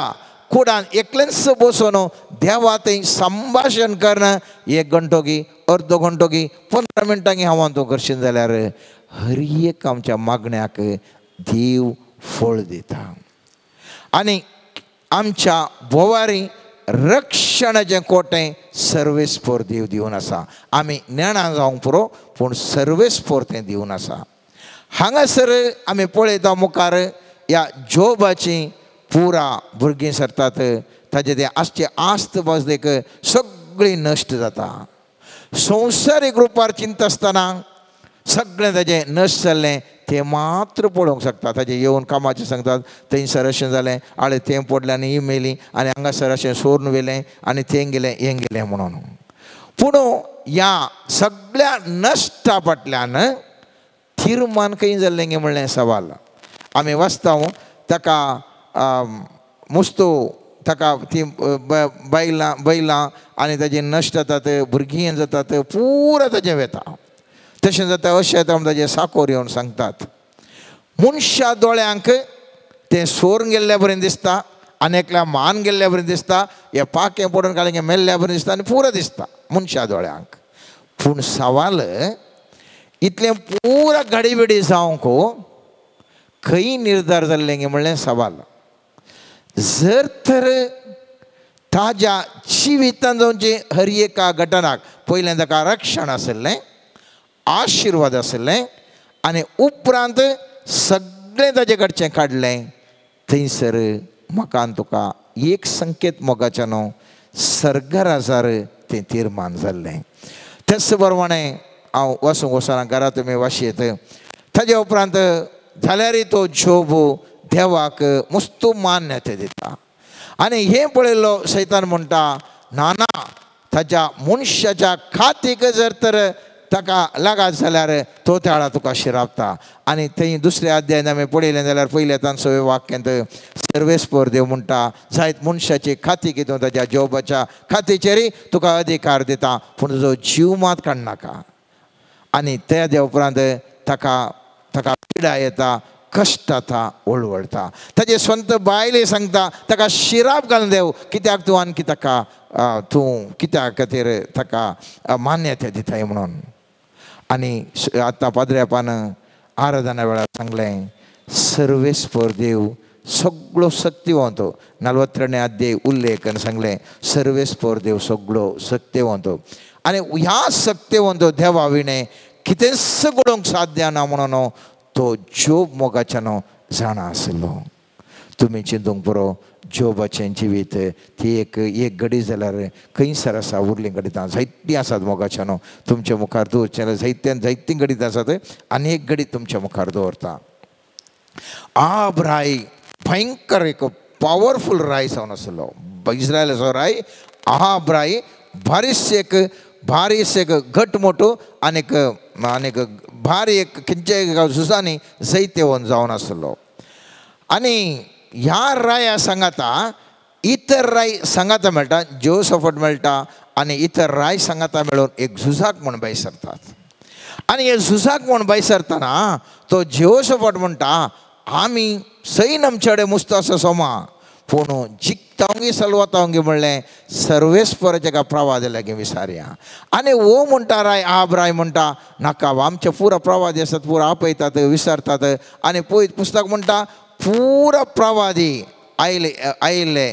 कुडान एकलेंच बसून देवा थंय संभाशण करणं एक घंटो गी अर्दो घंटो गी 15 मिनटां गी हांव तूं करशीत जाल्यार हर एक आमच्या मागण्याक देव फळ दिता आनी आमच्या भोवारी रक्षणाचें कोटें सर्वेस्पोर देव दिवन आसा. आमी नेणां जावंक पुरो पूण सर्वेस्पोर तें दिवन आसा. हांगासर आमी पळयता मुखार ह्या जोबाची पुरा भुरगीं सरतात ताजे तें आसचे आस्त बाजलेक सगळी नश्ट जाता. संवसारीक रुपार चिंता आसतना सगळें ताजें नश्ट जाल्लें तें मात्र पळोवंक शकता. ताजें येवन कामाचें सांगतात थंयसर अशें जालें आळे तें पडलें आनी ही मेली आनी हांगासर अशें सोरून व्हेलें आनी तें गेलें हें गेलें म्हणून. पूण ह्या सगळ्या नश्टा फाटल्यान तिर्मान खंय जाल्लें गे म्हणलें सवाल. आमी वाचता ताका मुस्तो ताका ती बैलां बैलां आनी ताजें नश्ट जातात भुरगीं जातात पुरा ताजें वेता. तशें जाता अशें जाता म्हण ताजें साकोर येवन सांगतात. मनशा दोळ्यांक तें सोरून गेल्ल्या बरें दिसता आनी एकल्या मान गेल्ल्या बरें दिसता हें पाखें पडून काडलें मेल्ल्या बरें दिसता आनी पुरो दिसता मनशा दोळ्यांक. पूण सवाल इतलें पुरा घडीबिडी जावंक खंय निर्धार जाल्लें गे म्हणलें सवाल. जर तर ताज्या जिवितान जावचे हर एका घटनाक पयलें ताका रक्षण आशिल्लें आशिर्वाद आशिल्लें आनी उपरांत सगळें ताजे कडचें काडलें थंयसर म्हाका आनी तुका एक संकेत मोगाचें न्हू सर्गराजार तें तिर्मान जाल्लें. तेच प्रमाणें हांव वचूंक वचना घरा तुमी वाशयत. ताजे उपरांत जाल्यारय तो जोब देवाक मुस्तू मान्यता दिता आनी हें पळयल्लो सैतान म्हणटा ना ना ताज्या मनशाच्या खातीक जर तर ताका लागात जाल्यार तो त्याळा तुका शिरापता. आनी थंय दुसऱ्या अध्यायान आमी पळयलें जाल्यार पयल्या तान सवे वाक्यांत सर्वेस्पोर देव म्हणटा जायत मनशाची खाती कितून ताज्या जोबाच्या खातीचेरय तुका अधिकार दिता पूण तुजो जीव मात काडनाका. आनी त्या उपरांत ताका ताका पिडा येता कश्ट जाता वळवळटा. ताजे स्वंत बायले सांगता ताका शिराप घालून देव कित्याक तूं आणकी ताका तूं कित्याक खातीर ताका मान्यता दिताय म्हणून. आनी आतां पाद्र्यापान आराधना वेळार सांगलें सर्वेस्पोर देव सगळो शक्तिवंत 42 अध्याय उल्लेख सांगलें सर्वेस्पोर देव सगळो शक्तिवंत आनी ह्या शक्तिवंत देवा विणें कितेंच घडोवंक साध्य ना म्हणून तो जोब मोगाच्यानो जाणा आसलो. तुमी चिंतूंक पुरो जोबाचें जिवीत ती एक एक घडी जाल्यार खंयसर आसा उरलीं घडितां जायतीं आसात मोगाच्यानो तुमच्या मुखार दवरचें जाल्यार जायत्यान जायतीं घडितां आसात आनी एक घडीत तुमच्या मुखार दवरता. आब राय भयंकर एक पावरफूल राय जावन आसलो इस्रायलाचो राय आब राय भारीस एक घट मोटो आनीक आनीक भारी एक खंयच्या झुजांनी जैतेवन जावन आसलो. आनी ह्या राया सांगाता इतर राय सांगाता मेळटा जोसफट मेळटा आनी इतर राय सांगाता मेळून एक झुजाक म्हूण भायर सरतात. आनी हे झुजाक म्हूण भायर सरतना तो जेहोशफट म्हणटा आमी सैन आमचे कडेन मुस्त आसा सोमा पूण जिखतावंगी सलवतावंगी म्हणलें सर्वेस्पराच्या एका प्रवादी लागीं विसारया. आनी वो म्हणटा राय आब राय म्हणटा नाका आमचे पुरा प्रवादी आसात पुरा आपयतात विसरतात. आनी पळयत पुस्तक म्हणटा पुरा प्रवादी आयले आयिल्ले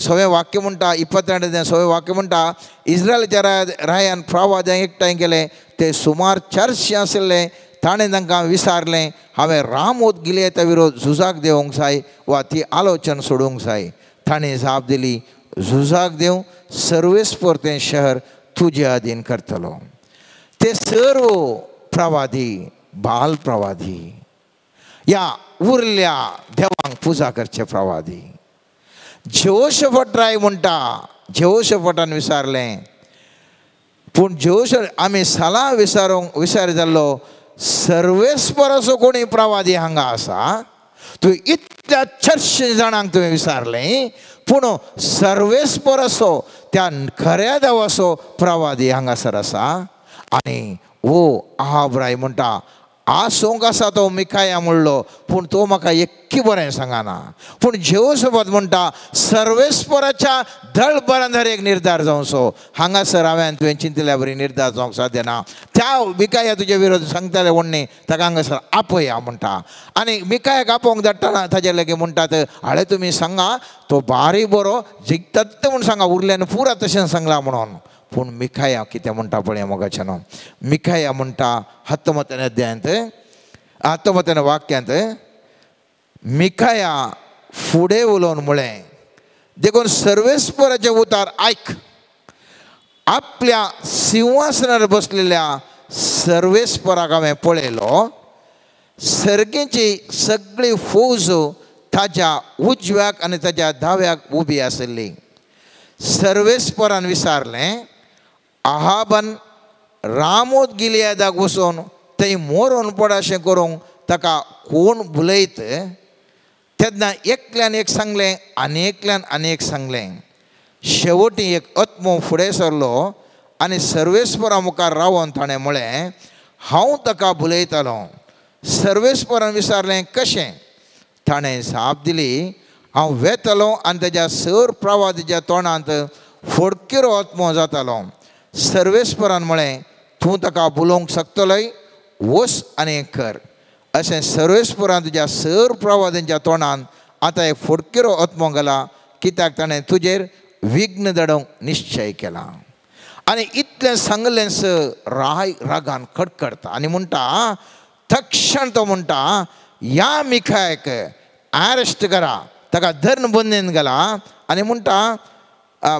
सवें वाक्य म्हणटा 22 सवें वाक्य म्हणटा इस्रायलाच्या रायान प्रवाद्यांक एकठांय केले ते सुमार 400 आशिल्ले ताणें तांकां विसारलें हांवें रामोत गिलयाता विरोध झुजाक देवंक जाय वा ती आलोचन सोडूंक जाय. ताणें जाप दिली झुजाक देव सर्वेस्पोर तें शहर तुजे अधीन करतलो. ते सर्व प्रवादी बाल प्रवादी ह्या उरल्या देवांक पुजा करचे प्रवादी. जेहोशफट राय म्हणटा जेहोशफटान विसारलें पूण जेहोश आमी सलां विसारूंक विसार जाल्लो सर्वेस्पराचो कोणी प्रवादी हांगा आसा तूं इतलें कितल्या 400 जाणांक तुवें विचारलें पूण सर्वेस्पर असो त्या खऱ्या देवाचो प्रवादी हांगासर आसा. आनी ओ आहाब राय म्हणटा आसूंक आसा तो मिकाया म्हणलो पूण तो म्हाका एक्की बरें सांगना. पूण जेहोशपात म्हणटा सर्वेस्पराच्या दळभरान एक निर्धार जावचो. हांगासर हांवें तुवें चिंतल्या बरी निर्धार जावंक साध्य ना. त्या मिकाया तुजे विरोध सांगताले म्हणणे ताका हांगासर आपया म्हणटा. आनी मिकायाक आपोवंक धाडटना ताजे लागीं म्हणटात हाडे तुमी सांगा तो बारी बरो जिखतात म्हूण सांगा उरल्यान पुरा तशें सांगलां म्हणून. पूण मिकाया कितें म्हणटा पळय मोगाच्यान. मिकाया म्हणटा 19 अध्यायांत 19 वाक्यांत मिकाया फुडें उलोवन म्हळें देखून सर्वेस्पराचें उतार आयक. आपल्या सिंहासनार बसलेल्या सर्वेस्पराक हांवें पळयलो. सर्गेची सगळी फौज ताज्या उजव्याक आनी ताज्या दाव्याक उबी आशिल्ली. सर्वेस्परान विचारलें आहाबान रामोत गिलियादाक वचून थंय मोरोन पड अशें करूंक ताका कोण बुलयत. तेन्ना एकल्यान एक सांगलें आनी एकल्यान आनी एक सांगलें. शेवटी एक आत्मो फुडें सरलो आनी सर्वेस्परा मुखार रावन ताणें म्हळें हांव ताका बुलयतालो. सर्वेस्परान विचारलें कशें. ताणें जाप दिली हांव वेतालो आनी ताज्या सर प्रवादीच्या तोंडांत फोडकिरो आत्मो जातालो. सर्वेस्परान म्हळें तूं ताका बुलोवंक शकतलोय वच आनी कर. अशें सर्वेस्परान तुज्या सर प्रवादींच्या तोंडांत आतां एक फोडकिरो आत्मो घाला कित्याक ताणें तुजेर विघ्न धाडूंक निश्चय केला. आनी इतलें सांगलेंच राय रागान खडखडटा आनी म्हणटा तक्षण तो म्हणटा ह्या मिखायक अरेस्ट करा ताका धरण बंदेन घाला. आनी म्हणटा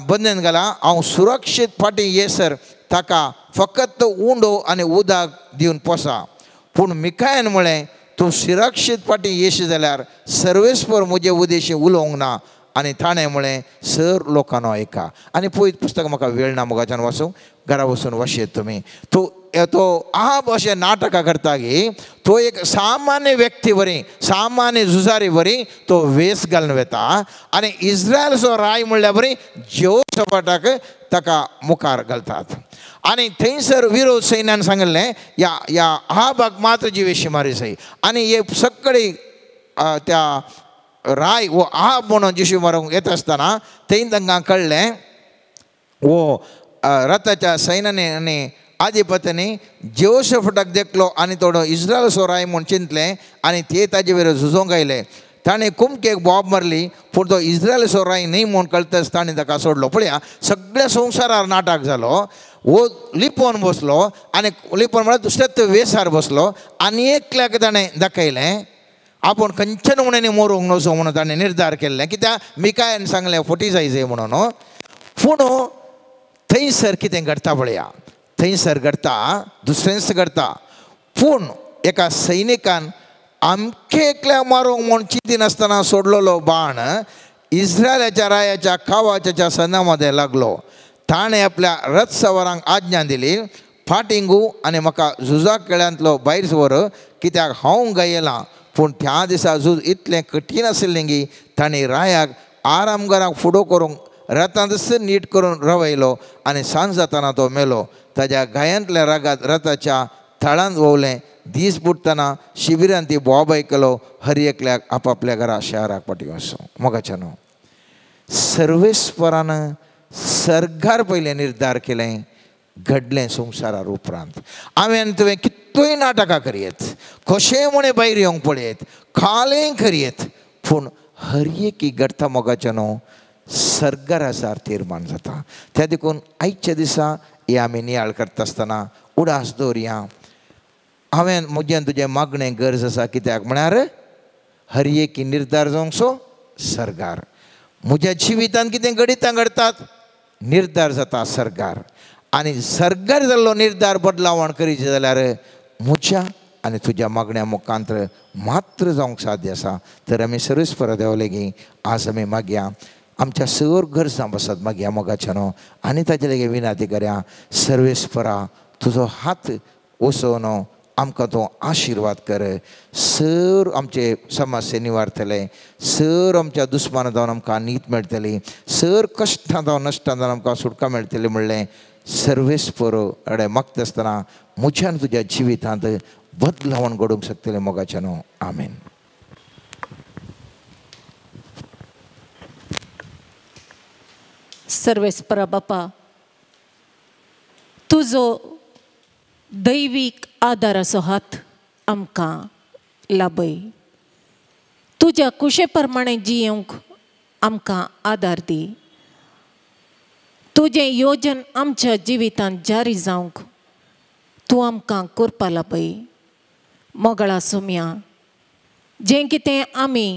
बंदेन घाला हांव सुरक्षीत फाटीं येसर ताका फकत उंडो आनी उदक दिवन पोसा. पूण मिकायन म्हळें तूं सुरक्षीत फाटीं येशी जाल्यार सर्वेस्पर म्हजे उदेशी उलोवंक ना. आनी ताणें म्हळें सर लोकांनो आयका. आनी पळयत पुस्तक म्हाका वेळ ना मोगाच्यान वाचूंक घरा वचून वाचयत तुमी. तो आहाब अशें नाटकां करता की तो एक सामान्य व्यक्ती वरी सामान्य झुजारी वरी तो वेस घालून वता आनी इस्रायलचो राय म्हणल्यार बरी जेहोशपाटाक ताका मुखार घालतात. आनी थंयसर विरोध सैन्यान सांगिल्लें ह्या ह्या आहाबाक मात्र जिवेशी मारी जाय. आनी हे सगळे त्या राय वो आहाब म्हणून जिशी मारूंक येता आसतना थंय तांकां कळ्ळें वो रथाच्या सैन्याने आनी आधिपत्यानी जेहोशपाटाक देखलो आनी थोडो इस्रायलचो राय म्हूण चिंतलें आनी ते ताजे वयर झुजोंक आयले. ताणें कुमकेक बॉब मारली पूण तो इस्रायलचो राय न्ही म्हूण कळटच ताणें ताका सोडलो. पळया सगळ्या संवसारार नाटक जालो. वो लिपोवन बसलो आनी लिपोवन म्हळ्यार दुसऱ्याच वेसार बसलो आनी एकल्याक ताणें दाखयलें आपूण खंयच्यान म्हणून मोरूंक नजो म्हणून ताणें निर्धार केल्लें कित्याक मिकायान सांगलें फटी जाय जाय म्हणून. पूण थंयसर कितें घडटा पळया थंयसर घडटा दुसरेंच घडटा. पूण एका सैनिकान आमके एकल्या मारूंक म्हूण चिंतिनासतना सोडलेलो बाण इस्रायलाच्या रायाच्या कावाच्या सना मदें लागलो. ताणें आपल्या रथ सवारांक आज्ञा दिली फाटींगू आनी म्हाका झुजा खेळांतलो भायर व्हर कित्याक हांव गायलां. पूण त्या दिसा झूज इतलें कठीण आशिल्लें की ताणें रायाक आरामघराक फुडो करूंक रथांतच नीट करून रवयलो आनी सांज जातना तो मेलो. ताज्या गायांतल्या रागात रथाच्या थळांत वोवलें. दीस बुडटना शिबिरांत ती बोब आयकलो. हर एकल्याक आपापल्या घरा शहराक फाटीं वचूं. मोगाच्यान सर्वेस्परान सरकार पयलें निर्धार केलें घडलें संवसारार उपरांत. हांवें तुवें कितल्योय नाटकां करयत कशें म्हणे भायर येवंक पळयत खालें करयत पूण हर एक घडटा मोगाचें न्हू सरकाराचार निर्माण जाता. त्या देखून आयच्या दिसा हे आमी नियाळ करता आसतना उडास दवरया. हांवें म्हजें तुजें मागणें गरज आसा कित्याक म्हळ्यार हर एक निर्धार जावंक सरकार. म्हज्या जिवितांत कितें घडितां घडटात निर्धार जाता सरकार. आनी सरकार जाल्लो निर्धार बदलावण करीत जाल्यार म्हज्या आनी तुज्या मागण्या मुखांतर मात्र जावंक साध्य आसा. तर आमी सर्वेस्पर देवा लागीं आज आमी मागया आमच्या सर गरजां बसत मागया मोगाच्या न्हू आनी ताजे लागीं विनंती करया सर्वेस्परा तुजो हात वसोवन आमकां तूं आशिर्वाद कर. सर आमचे समस्ये निवारतले, सर आमच्या दुस्माना जावन आमकां नीत मेळटली, सर कश्टां जावन नश्टां जावन आमकां सुटका मेळटली म्हणलें सर्वेस्पर अडे मागता आसतना म्हज्यान तुज्या जिवितांत बदलावण घडोवंक शकतलें मोगाच्यान. आमेन. सर्वेस्परा बापा, तुजो दैवीक आदाराचो हात आमकां लाभय. तुज्या कुशे प्रमाणे जियेवंक आमकां आदार दी. तुजें योजन आमच्या जिवितांत जारी जावंक तूं आमकां करपा लाभय. मोगळा सोम्या, जें कितें आमी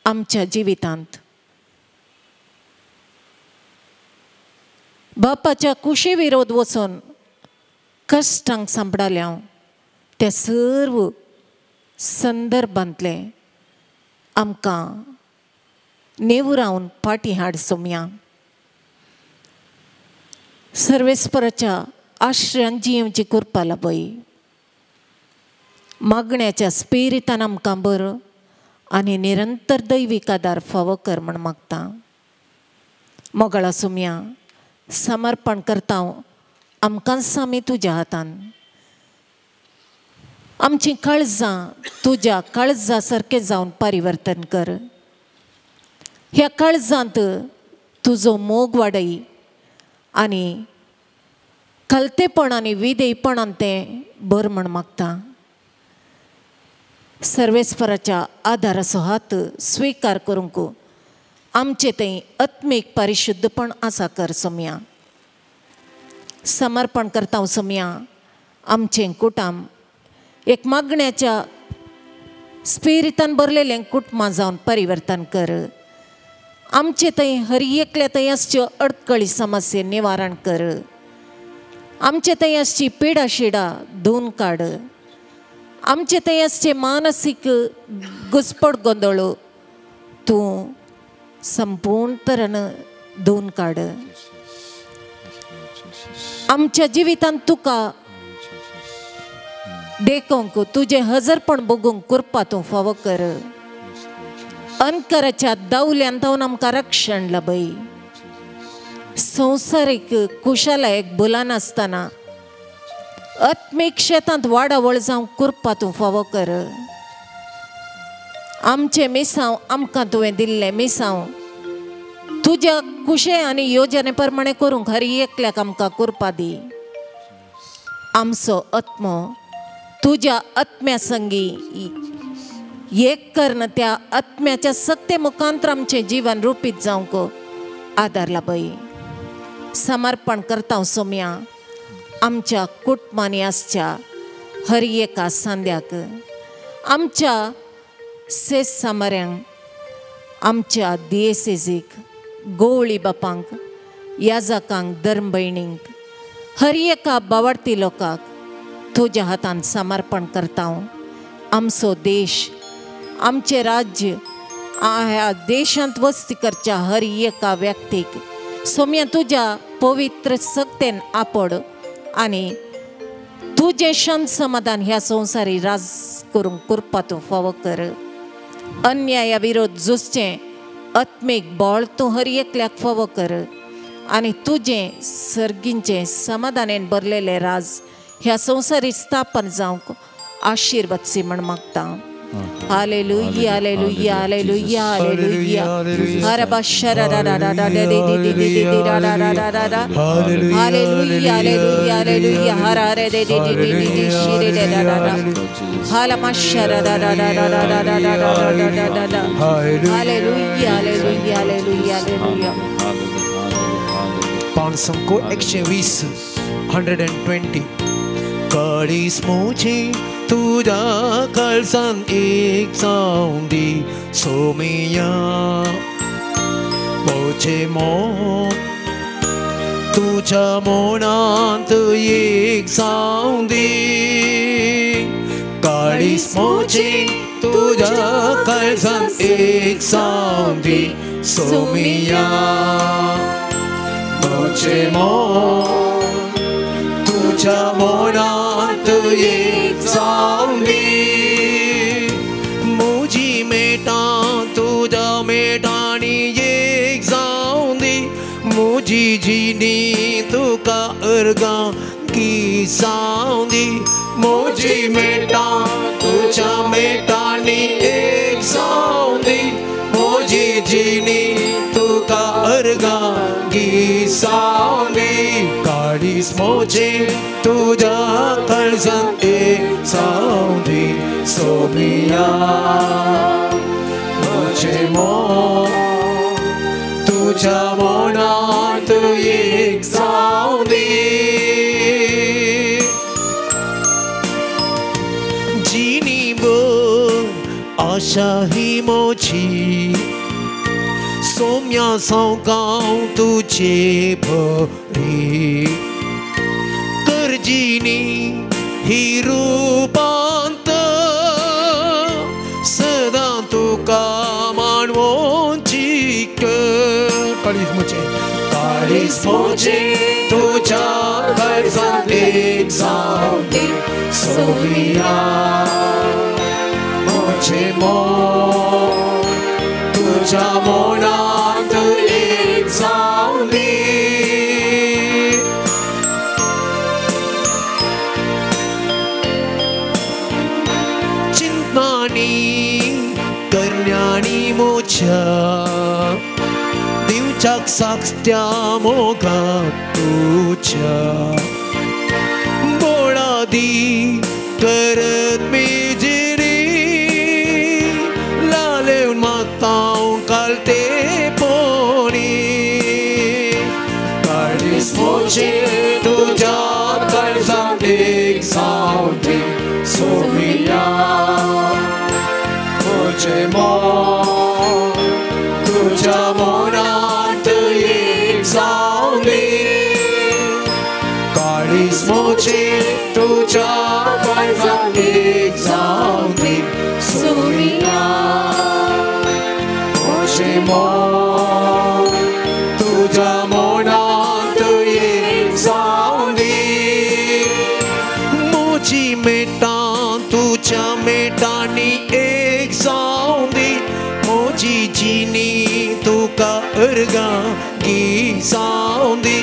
आमच्या जिवितांत बापाच्या कुशे विरोध वचून कश्टांक सांपडाल्या त्या सर्व संदर्भांतले आमकां नेवरावन फाटीं हाड सोम्या. सर्वेस्पराच्या आश्रयान जियेवची करपा लाभय. मागण्याच्या स्पिरितान आमकां बरो आनी निरंतर दैवीक आदार फावो कर म्हण मागता. मोगळा सोम्या, समर्पण करता आमकांच आमी तुज्या हातान. आमचीं काळजां तुज्या काळजा सारकें जावन परिवर्तन कर. ह्या काळजांत तुजो मोग वाडय आनी खलतेपण आनी विदेयपणान तें बर म्हण मागता. सर्वेस्पराच्या आदाराचो हात स्विकार करूंक आमचें थंय आत्मीक परिशुद्धपण आसा कर सोम्या. समर्पण करता सोम्या आमचें कुटुंब एक मागण्याच्या स्पिरितान भरलेलें कुटुंबां जावन परिवर्तन कर. आमचे थंय हर एकल्या थंय आसच्यो अडकळी समस्ये निवारण कर. आमचे थंय आसची पिडा शिडा धुवन काड. आमचे थंय आसचे मानसीक घुस्पट गोंदळ तूं संपूर्ण तरेन धुवन काड. आमच्या जिवितांत तुका देखूंक तुजें हजरपण बघूंक कृपा तूं फावो कर. अंतकराच्या दावल्यान जावन आमकां रक्षण लाभय. संवसारीक कुशालायक भुलनासतना आत्मीक शेतांत वाडावळ जावंक कृपा तूं फावो कर. आमचें मिसांव आमकां तुवें दिल्लें मिसांव तुज्या कुशे आनी योजने प्रमाणे करूंक हर एकल्याक आमकां कृपा दी. आमचो आत्मो तुज्या आत्म्या संगी एक करून त्या आत्म्याच्या सत्ते मुखांतर आमचें जीवन रुपीत जावंक आदार लाभय. समर्पण करता सोम्या आमच्या कुटुंबांनी आसच्या हर एका सांद्याक, आमच्या सेस सामऱ्यांक, आमच्या दियेसेजीक, गोवळी बापांक, याजकांक, धर्मभयणींक, हर एका बावडती लोकांक तुज्या हातान समर्पण करता. आमचो देश, आमचें राज्य, ह्या देशांत वस्ती करच्या हर एका व्यक्तीक सोम्या तुज्या पवित्र सक्तेन आपड आनी तुजें शांत समाधान ह्या संवसारी राज करूंक कृपा तूं फावो कर. अन्याया विरोध झुजचें आत्मीक बळ तूं हर एकल्याक फावो कर आनी तुजें सर्गींचें समाधानेन भरलेलें राज ह्या संवसारी स्थापन जावंक आशिर्वाद म्हण मागता. Hallelujah, hallelujah, hallelujah, hallelujah. Hallelujah, hallelujah, hallelujah. Hallelujah, hallelujah, hallelujah, hallelujah. पांचशे 120 120 काळीस मोची तुझ्या काळजान एक जावं दी सोमिया. मोचे मोग तुझ्या मनांत एक जावं दी. काळीस मोची तुझ्या काळजान एक जावं दी सोमिया. मोचे मोग तुझ्या मनांत मोणांत एक जावं दी म्हजी मेटां तुज्या मेटांनी एक जावं दी म्हजी जिणी तुका अर्गां की जावं दी म्हजी मेटां तुज्या मेटांनी एक जावं दी म्हजी जिणी तुका अर्गां की जावं दी काळीज म्हजें तुज्या काळजांत एक जावं दी सोमिया म्हजें मोग तुज्या मनांत एक जावं दी जिणी भर आशा ही म्हजी सोम्या सावकाव तुजे भरी कर जिणी ही रुपांत सदां तुका मानवोची कर काळीज म्हजें तुज्या काळजांत एक जावं दी सोमिया म्हजें मोग तुज्या मनांत एक जावं दी चिंतनांनी करण्यांनी म्हज्या दिवच्याक साक्षत्या मोगाक तुज्या बोळादी करत मेजिरी लालेवन मागता कालते पोणी काळीज म्हजें तुज्या काळजांत एक जावं दी सोमिया म्हजें मोग तुज्या मनांत एक जावं दी काळीज म्हजें तुज्या काळजांत एक जावं दी सोमिया म्हजें मोग तुज्या मनांत एक जावं दी म्हजी मेटां तुज्या मेटांनी एक जावं दी म्हजी जिणी तुका अर्गां की जावं दी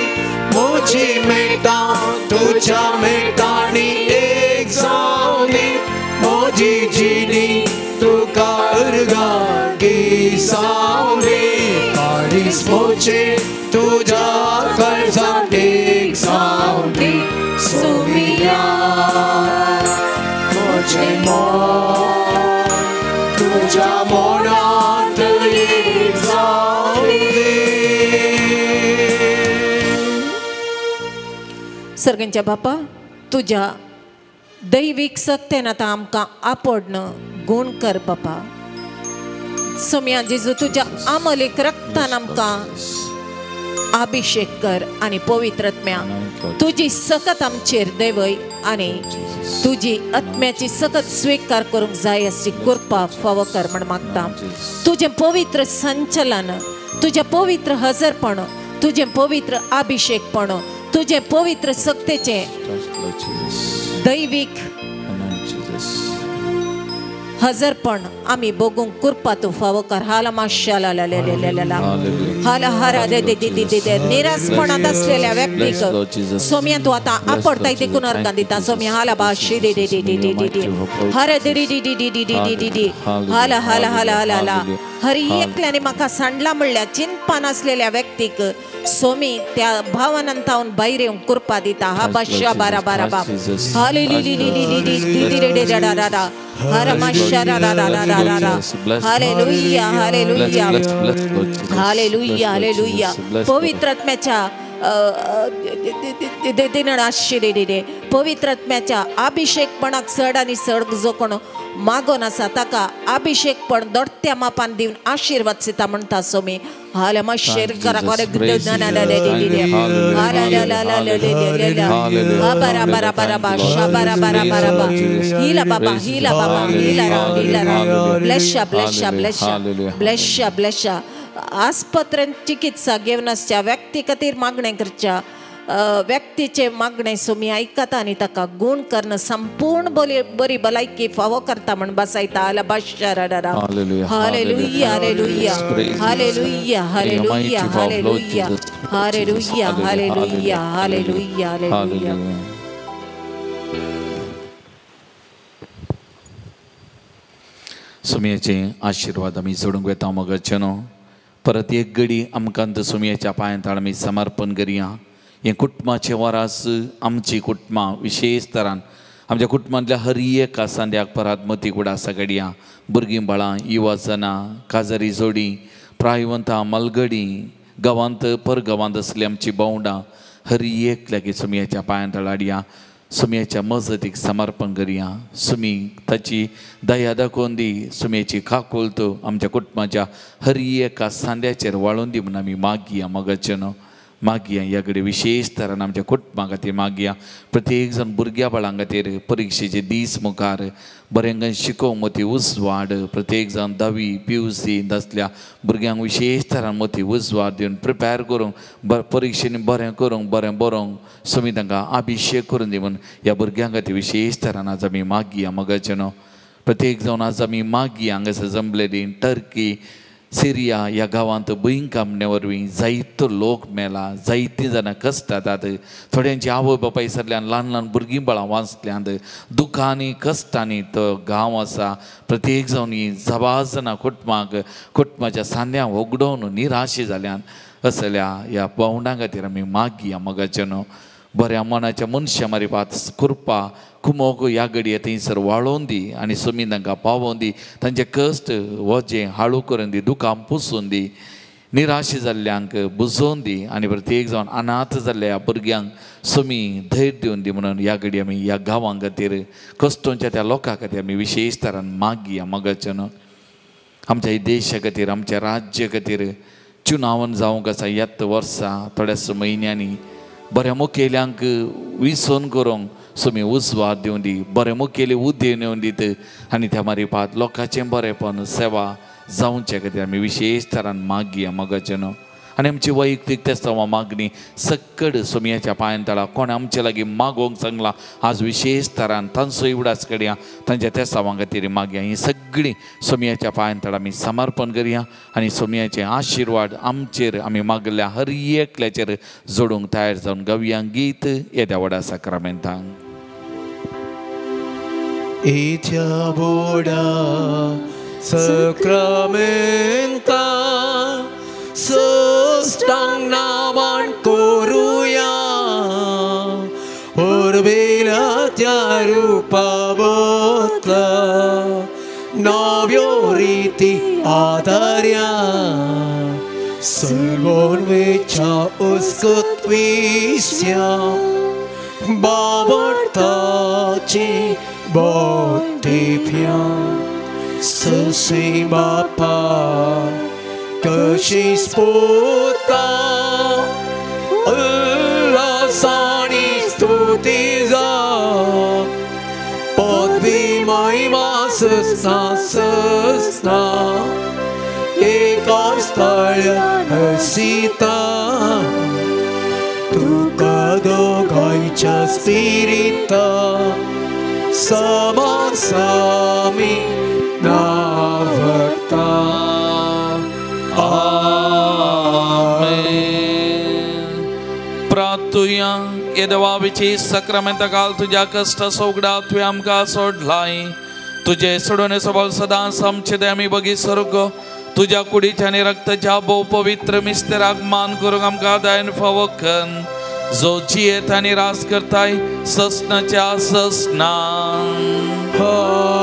म्हजी मेटां तुज्या मेटांनी एक जावं दी म्हजी जिणी तुका अर्गां की जावं दी काळीज म्हजें तुज्या काळजांत एक जावं दी सोमिया म्हजें मोग तुज्या मनांत एक जावं दी. सर्गांच्या बापा तुज्या दैवीक सत्तेन आतां आमकां आपडन गूण कर बापा. सोम्या जेजू तुज्या आमलेक रक्तान आमकां अभिषेक कर आनी पवित्र आत्म्या तुजी सकत आमचेर देवय आनी तुजी आत्म्याची सकत स्वीकार करूंक जाय अशी कृपा फावो कर म्हण मागता. तुजें पवित्र संचलन, तुजें पवित्र हजरपण, तुजें पवित्र अभिषेकपण, तुजें पवित्र सक्तेचें दैवीक हजरपण आमी बघूंक कृपा तूं फावो कर. हाला माशाला हाला हरा दे दे दे दे निराशपणांत असलेल्या व्यक्तीक सोम्या तूं आतां आपडताय देखून अर्गां दिता. सोम्या हाला बाशी दे दे दे दे दे दे हरे दे डी डी डी डी डी डी डी हाला हाला हाला हाला हाला हरी एकल्याने म्हाका सांडला म्हणल्यार चिंतपान असलेल्या व्यक्तीक सोमी त्या भावनांतावन भायर येवंक कृपा दिता. हा बाशा बारा बारा बाप हाली ली ली ली ली ली दी रे डे डा डा डा हालेलुया हालेलुया हालेलुया हालेलुया. पवित्र आत्म्याच्या पवित्र आत्म्याच्या अभिषेकपणाक चड आनी चड जो कोण मागोन आसा ताका अभिषेकपण दोडत्या मापान दिवन आशिर्वाद दिता म्हणटा सोमी. आस्पत्रेंत चिकित्सा घेवन आसच्या व्यक्ती खातीर मागणें करच्या व्यक्तीचे मागणे सुमी आयकता आनी ताका गूण करून संपूर्ण बरी भलायकी फावो करता म्हण बसायता. अलाबाशाराडारा. Hallelujah, hallelujah, hallelujah, hallelujah, hallelujah, hallelujah, hallelujah, hallelujah, hallelujah. सुमयाचे आशिर्वाद आमी जोडूंक वेता मोगाचे न्हू. परत एक घडी आमकां सुमयाच्या पांयांत आमी समर्पण करया. हें कुटुंबाचें वरास आमची कुटुंबां विशेष तरान आमच्या कुटुंबांतल्या हर एका सांद्याक परत मती कुडा घडया. भुरगीं बाळां, युवाजनां, काजारी जोडी, प्रायवंतां, मलगडी, गांवांत परगांवांत आसली आमची भावंडां हर एकल्याक सुमयाच्या पांयांत हाडया. सुमयाच्या मजतीक समर्पण करया. सुमी ताची दया दाखोवन दी. सुमयाची काकुळट आमच्या कुटुंबाच्या हर एका सांद्याचेर वाळोवन दी म्हूण आमी मागया मोगाचे न्हू. मागया ह्या कडेन विशेष तरान आमच्या कुटुंबा खातीर मागया. प्रत्येक जाण भुरग्या बाळां खातीर परिक्षेचे दीस मुखार बऱ्यांक शिकोवंक मोती उजवाड. प्रत्येक जाण धावी पी यू सी आसल्या भुरग्यांक विशेष तरान मोती उजवाड दिवन प्रिपेर करूंक परिक्षेनी बरें करूंक बरें बरोवंक सुमी तांकां अभिशेक करून दी म्हूण ह्या भुरग्यां खातीर विशेष तरान आज आमी मागया मोगाचे न्हू. प्रत्येक जावन आज आमी मागया हांगासर जमलेली टर्की सिरिया ह्या गांवांत भुंयकांपणे वरवीं जायतो लोक मेला, जायतीं जाणां कश्टातात. थोड्यांची आवय बापाय सरल्यान ल्हान ल्हान भुरगीं बाळां वाचल्यांत. दुखांनी कश्टांनी तो गांव आसा. प्रत्येक जावन ही जबाजनां कुटुंबाक कुटुंबाच्या सांद्यांक होगडोवन निराशी जाल्यान असल्या ह्या भावंडां खातीर आमी मागया मोगाचे न्हू. बऱ्या मनाच्या मनशां मारिपात कृपा कुमोक ह्या घडये थंयसर वाळोवन दी आनी सुमी तांकां पावोवन दी. तांचे कश्ट वजें हाळू करून दी, दुखां पुसून दी, निराश जाल्ल्यांक बुजोवन दी आनी प्रत्येक जावन अनाथ जाल्ल्या भुरग्यांक सुमी धैर्य दिवन दी म्हणून ह्या घडये आमी ह्या गांवां खातीर कश्टोंच्या त्या लोकां खातीर आमी विशेष तरान मागया मोगाचे न्हू. आमच्या देशा खातीर आमच्या राज्य खातीर चुनावन जावंक आसा ह्याच वर्सा थोड्याच म्हयन्यांनी बऱ्या मुखेल्यांक विसोवन करूंक सुमी उजवाड दिवन दी. बरें मुखेली उद्देन येवन दीत आनी त्या मारिपात लोकांचें बरेंपण सेवा जावचे खातीर आमी विशेष तरान मागया मोगाचे न्हू. आनी आमची वैयक्तीक तेस्तांवां मागणी सक्कड सुमयाच्या पांयां तळा कोण आमचे लागीं मागोवंक सांगलां आज विशेष तरान तांचो इवडास करया. तांच्या तेस्तांवां खातीर मागया. ही सगळीं सुमयाच्या पांयां तळा आमी समर्पण करया आनी सुमयाचे आशिर्वाद आमचेर आमी मागल्या हर एकल्याचेर जोडूंक तयार जावन गावया गीत येद्या व्हडा साक्रामेंतांक. येत्या व्हडा साक्रामेंता सष्टांग नामान करूया उर्वेला त्या रूपा बदला नव्यो रीती आधार्या सलवोन वेच्या उसकत विस्या बावडताची बोटेप्या ससे बापा कशी स्फोता उल्हासानी स्तुती जा पदवी महिमा ससना ससना एका स्थळ हसीता तुका दोगांयच्या स्पिरिता समासामी नावता. प्रार्थुया. ये देवाची साक्रामेंता काल तुज्या कश्ट सोगडा तुवें आमकां सोडलाय. तुजे सोडोवणे सबल सदांच आमचे दे आमी बगी सर्ग तुज्या कुडीच्या आनी रक्ताच्या भोव पवित्र मिस्तेराक मान करूंक आमकां दयेन फावो कर. जो जियेत आनी रास करताय ससनाच्या ससना. आमेन.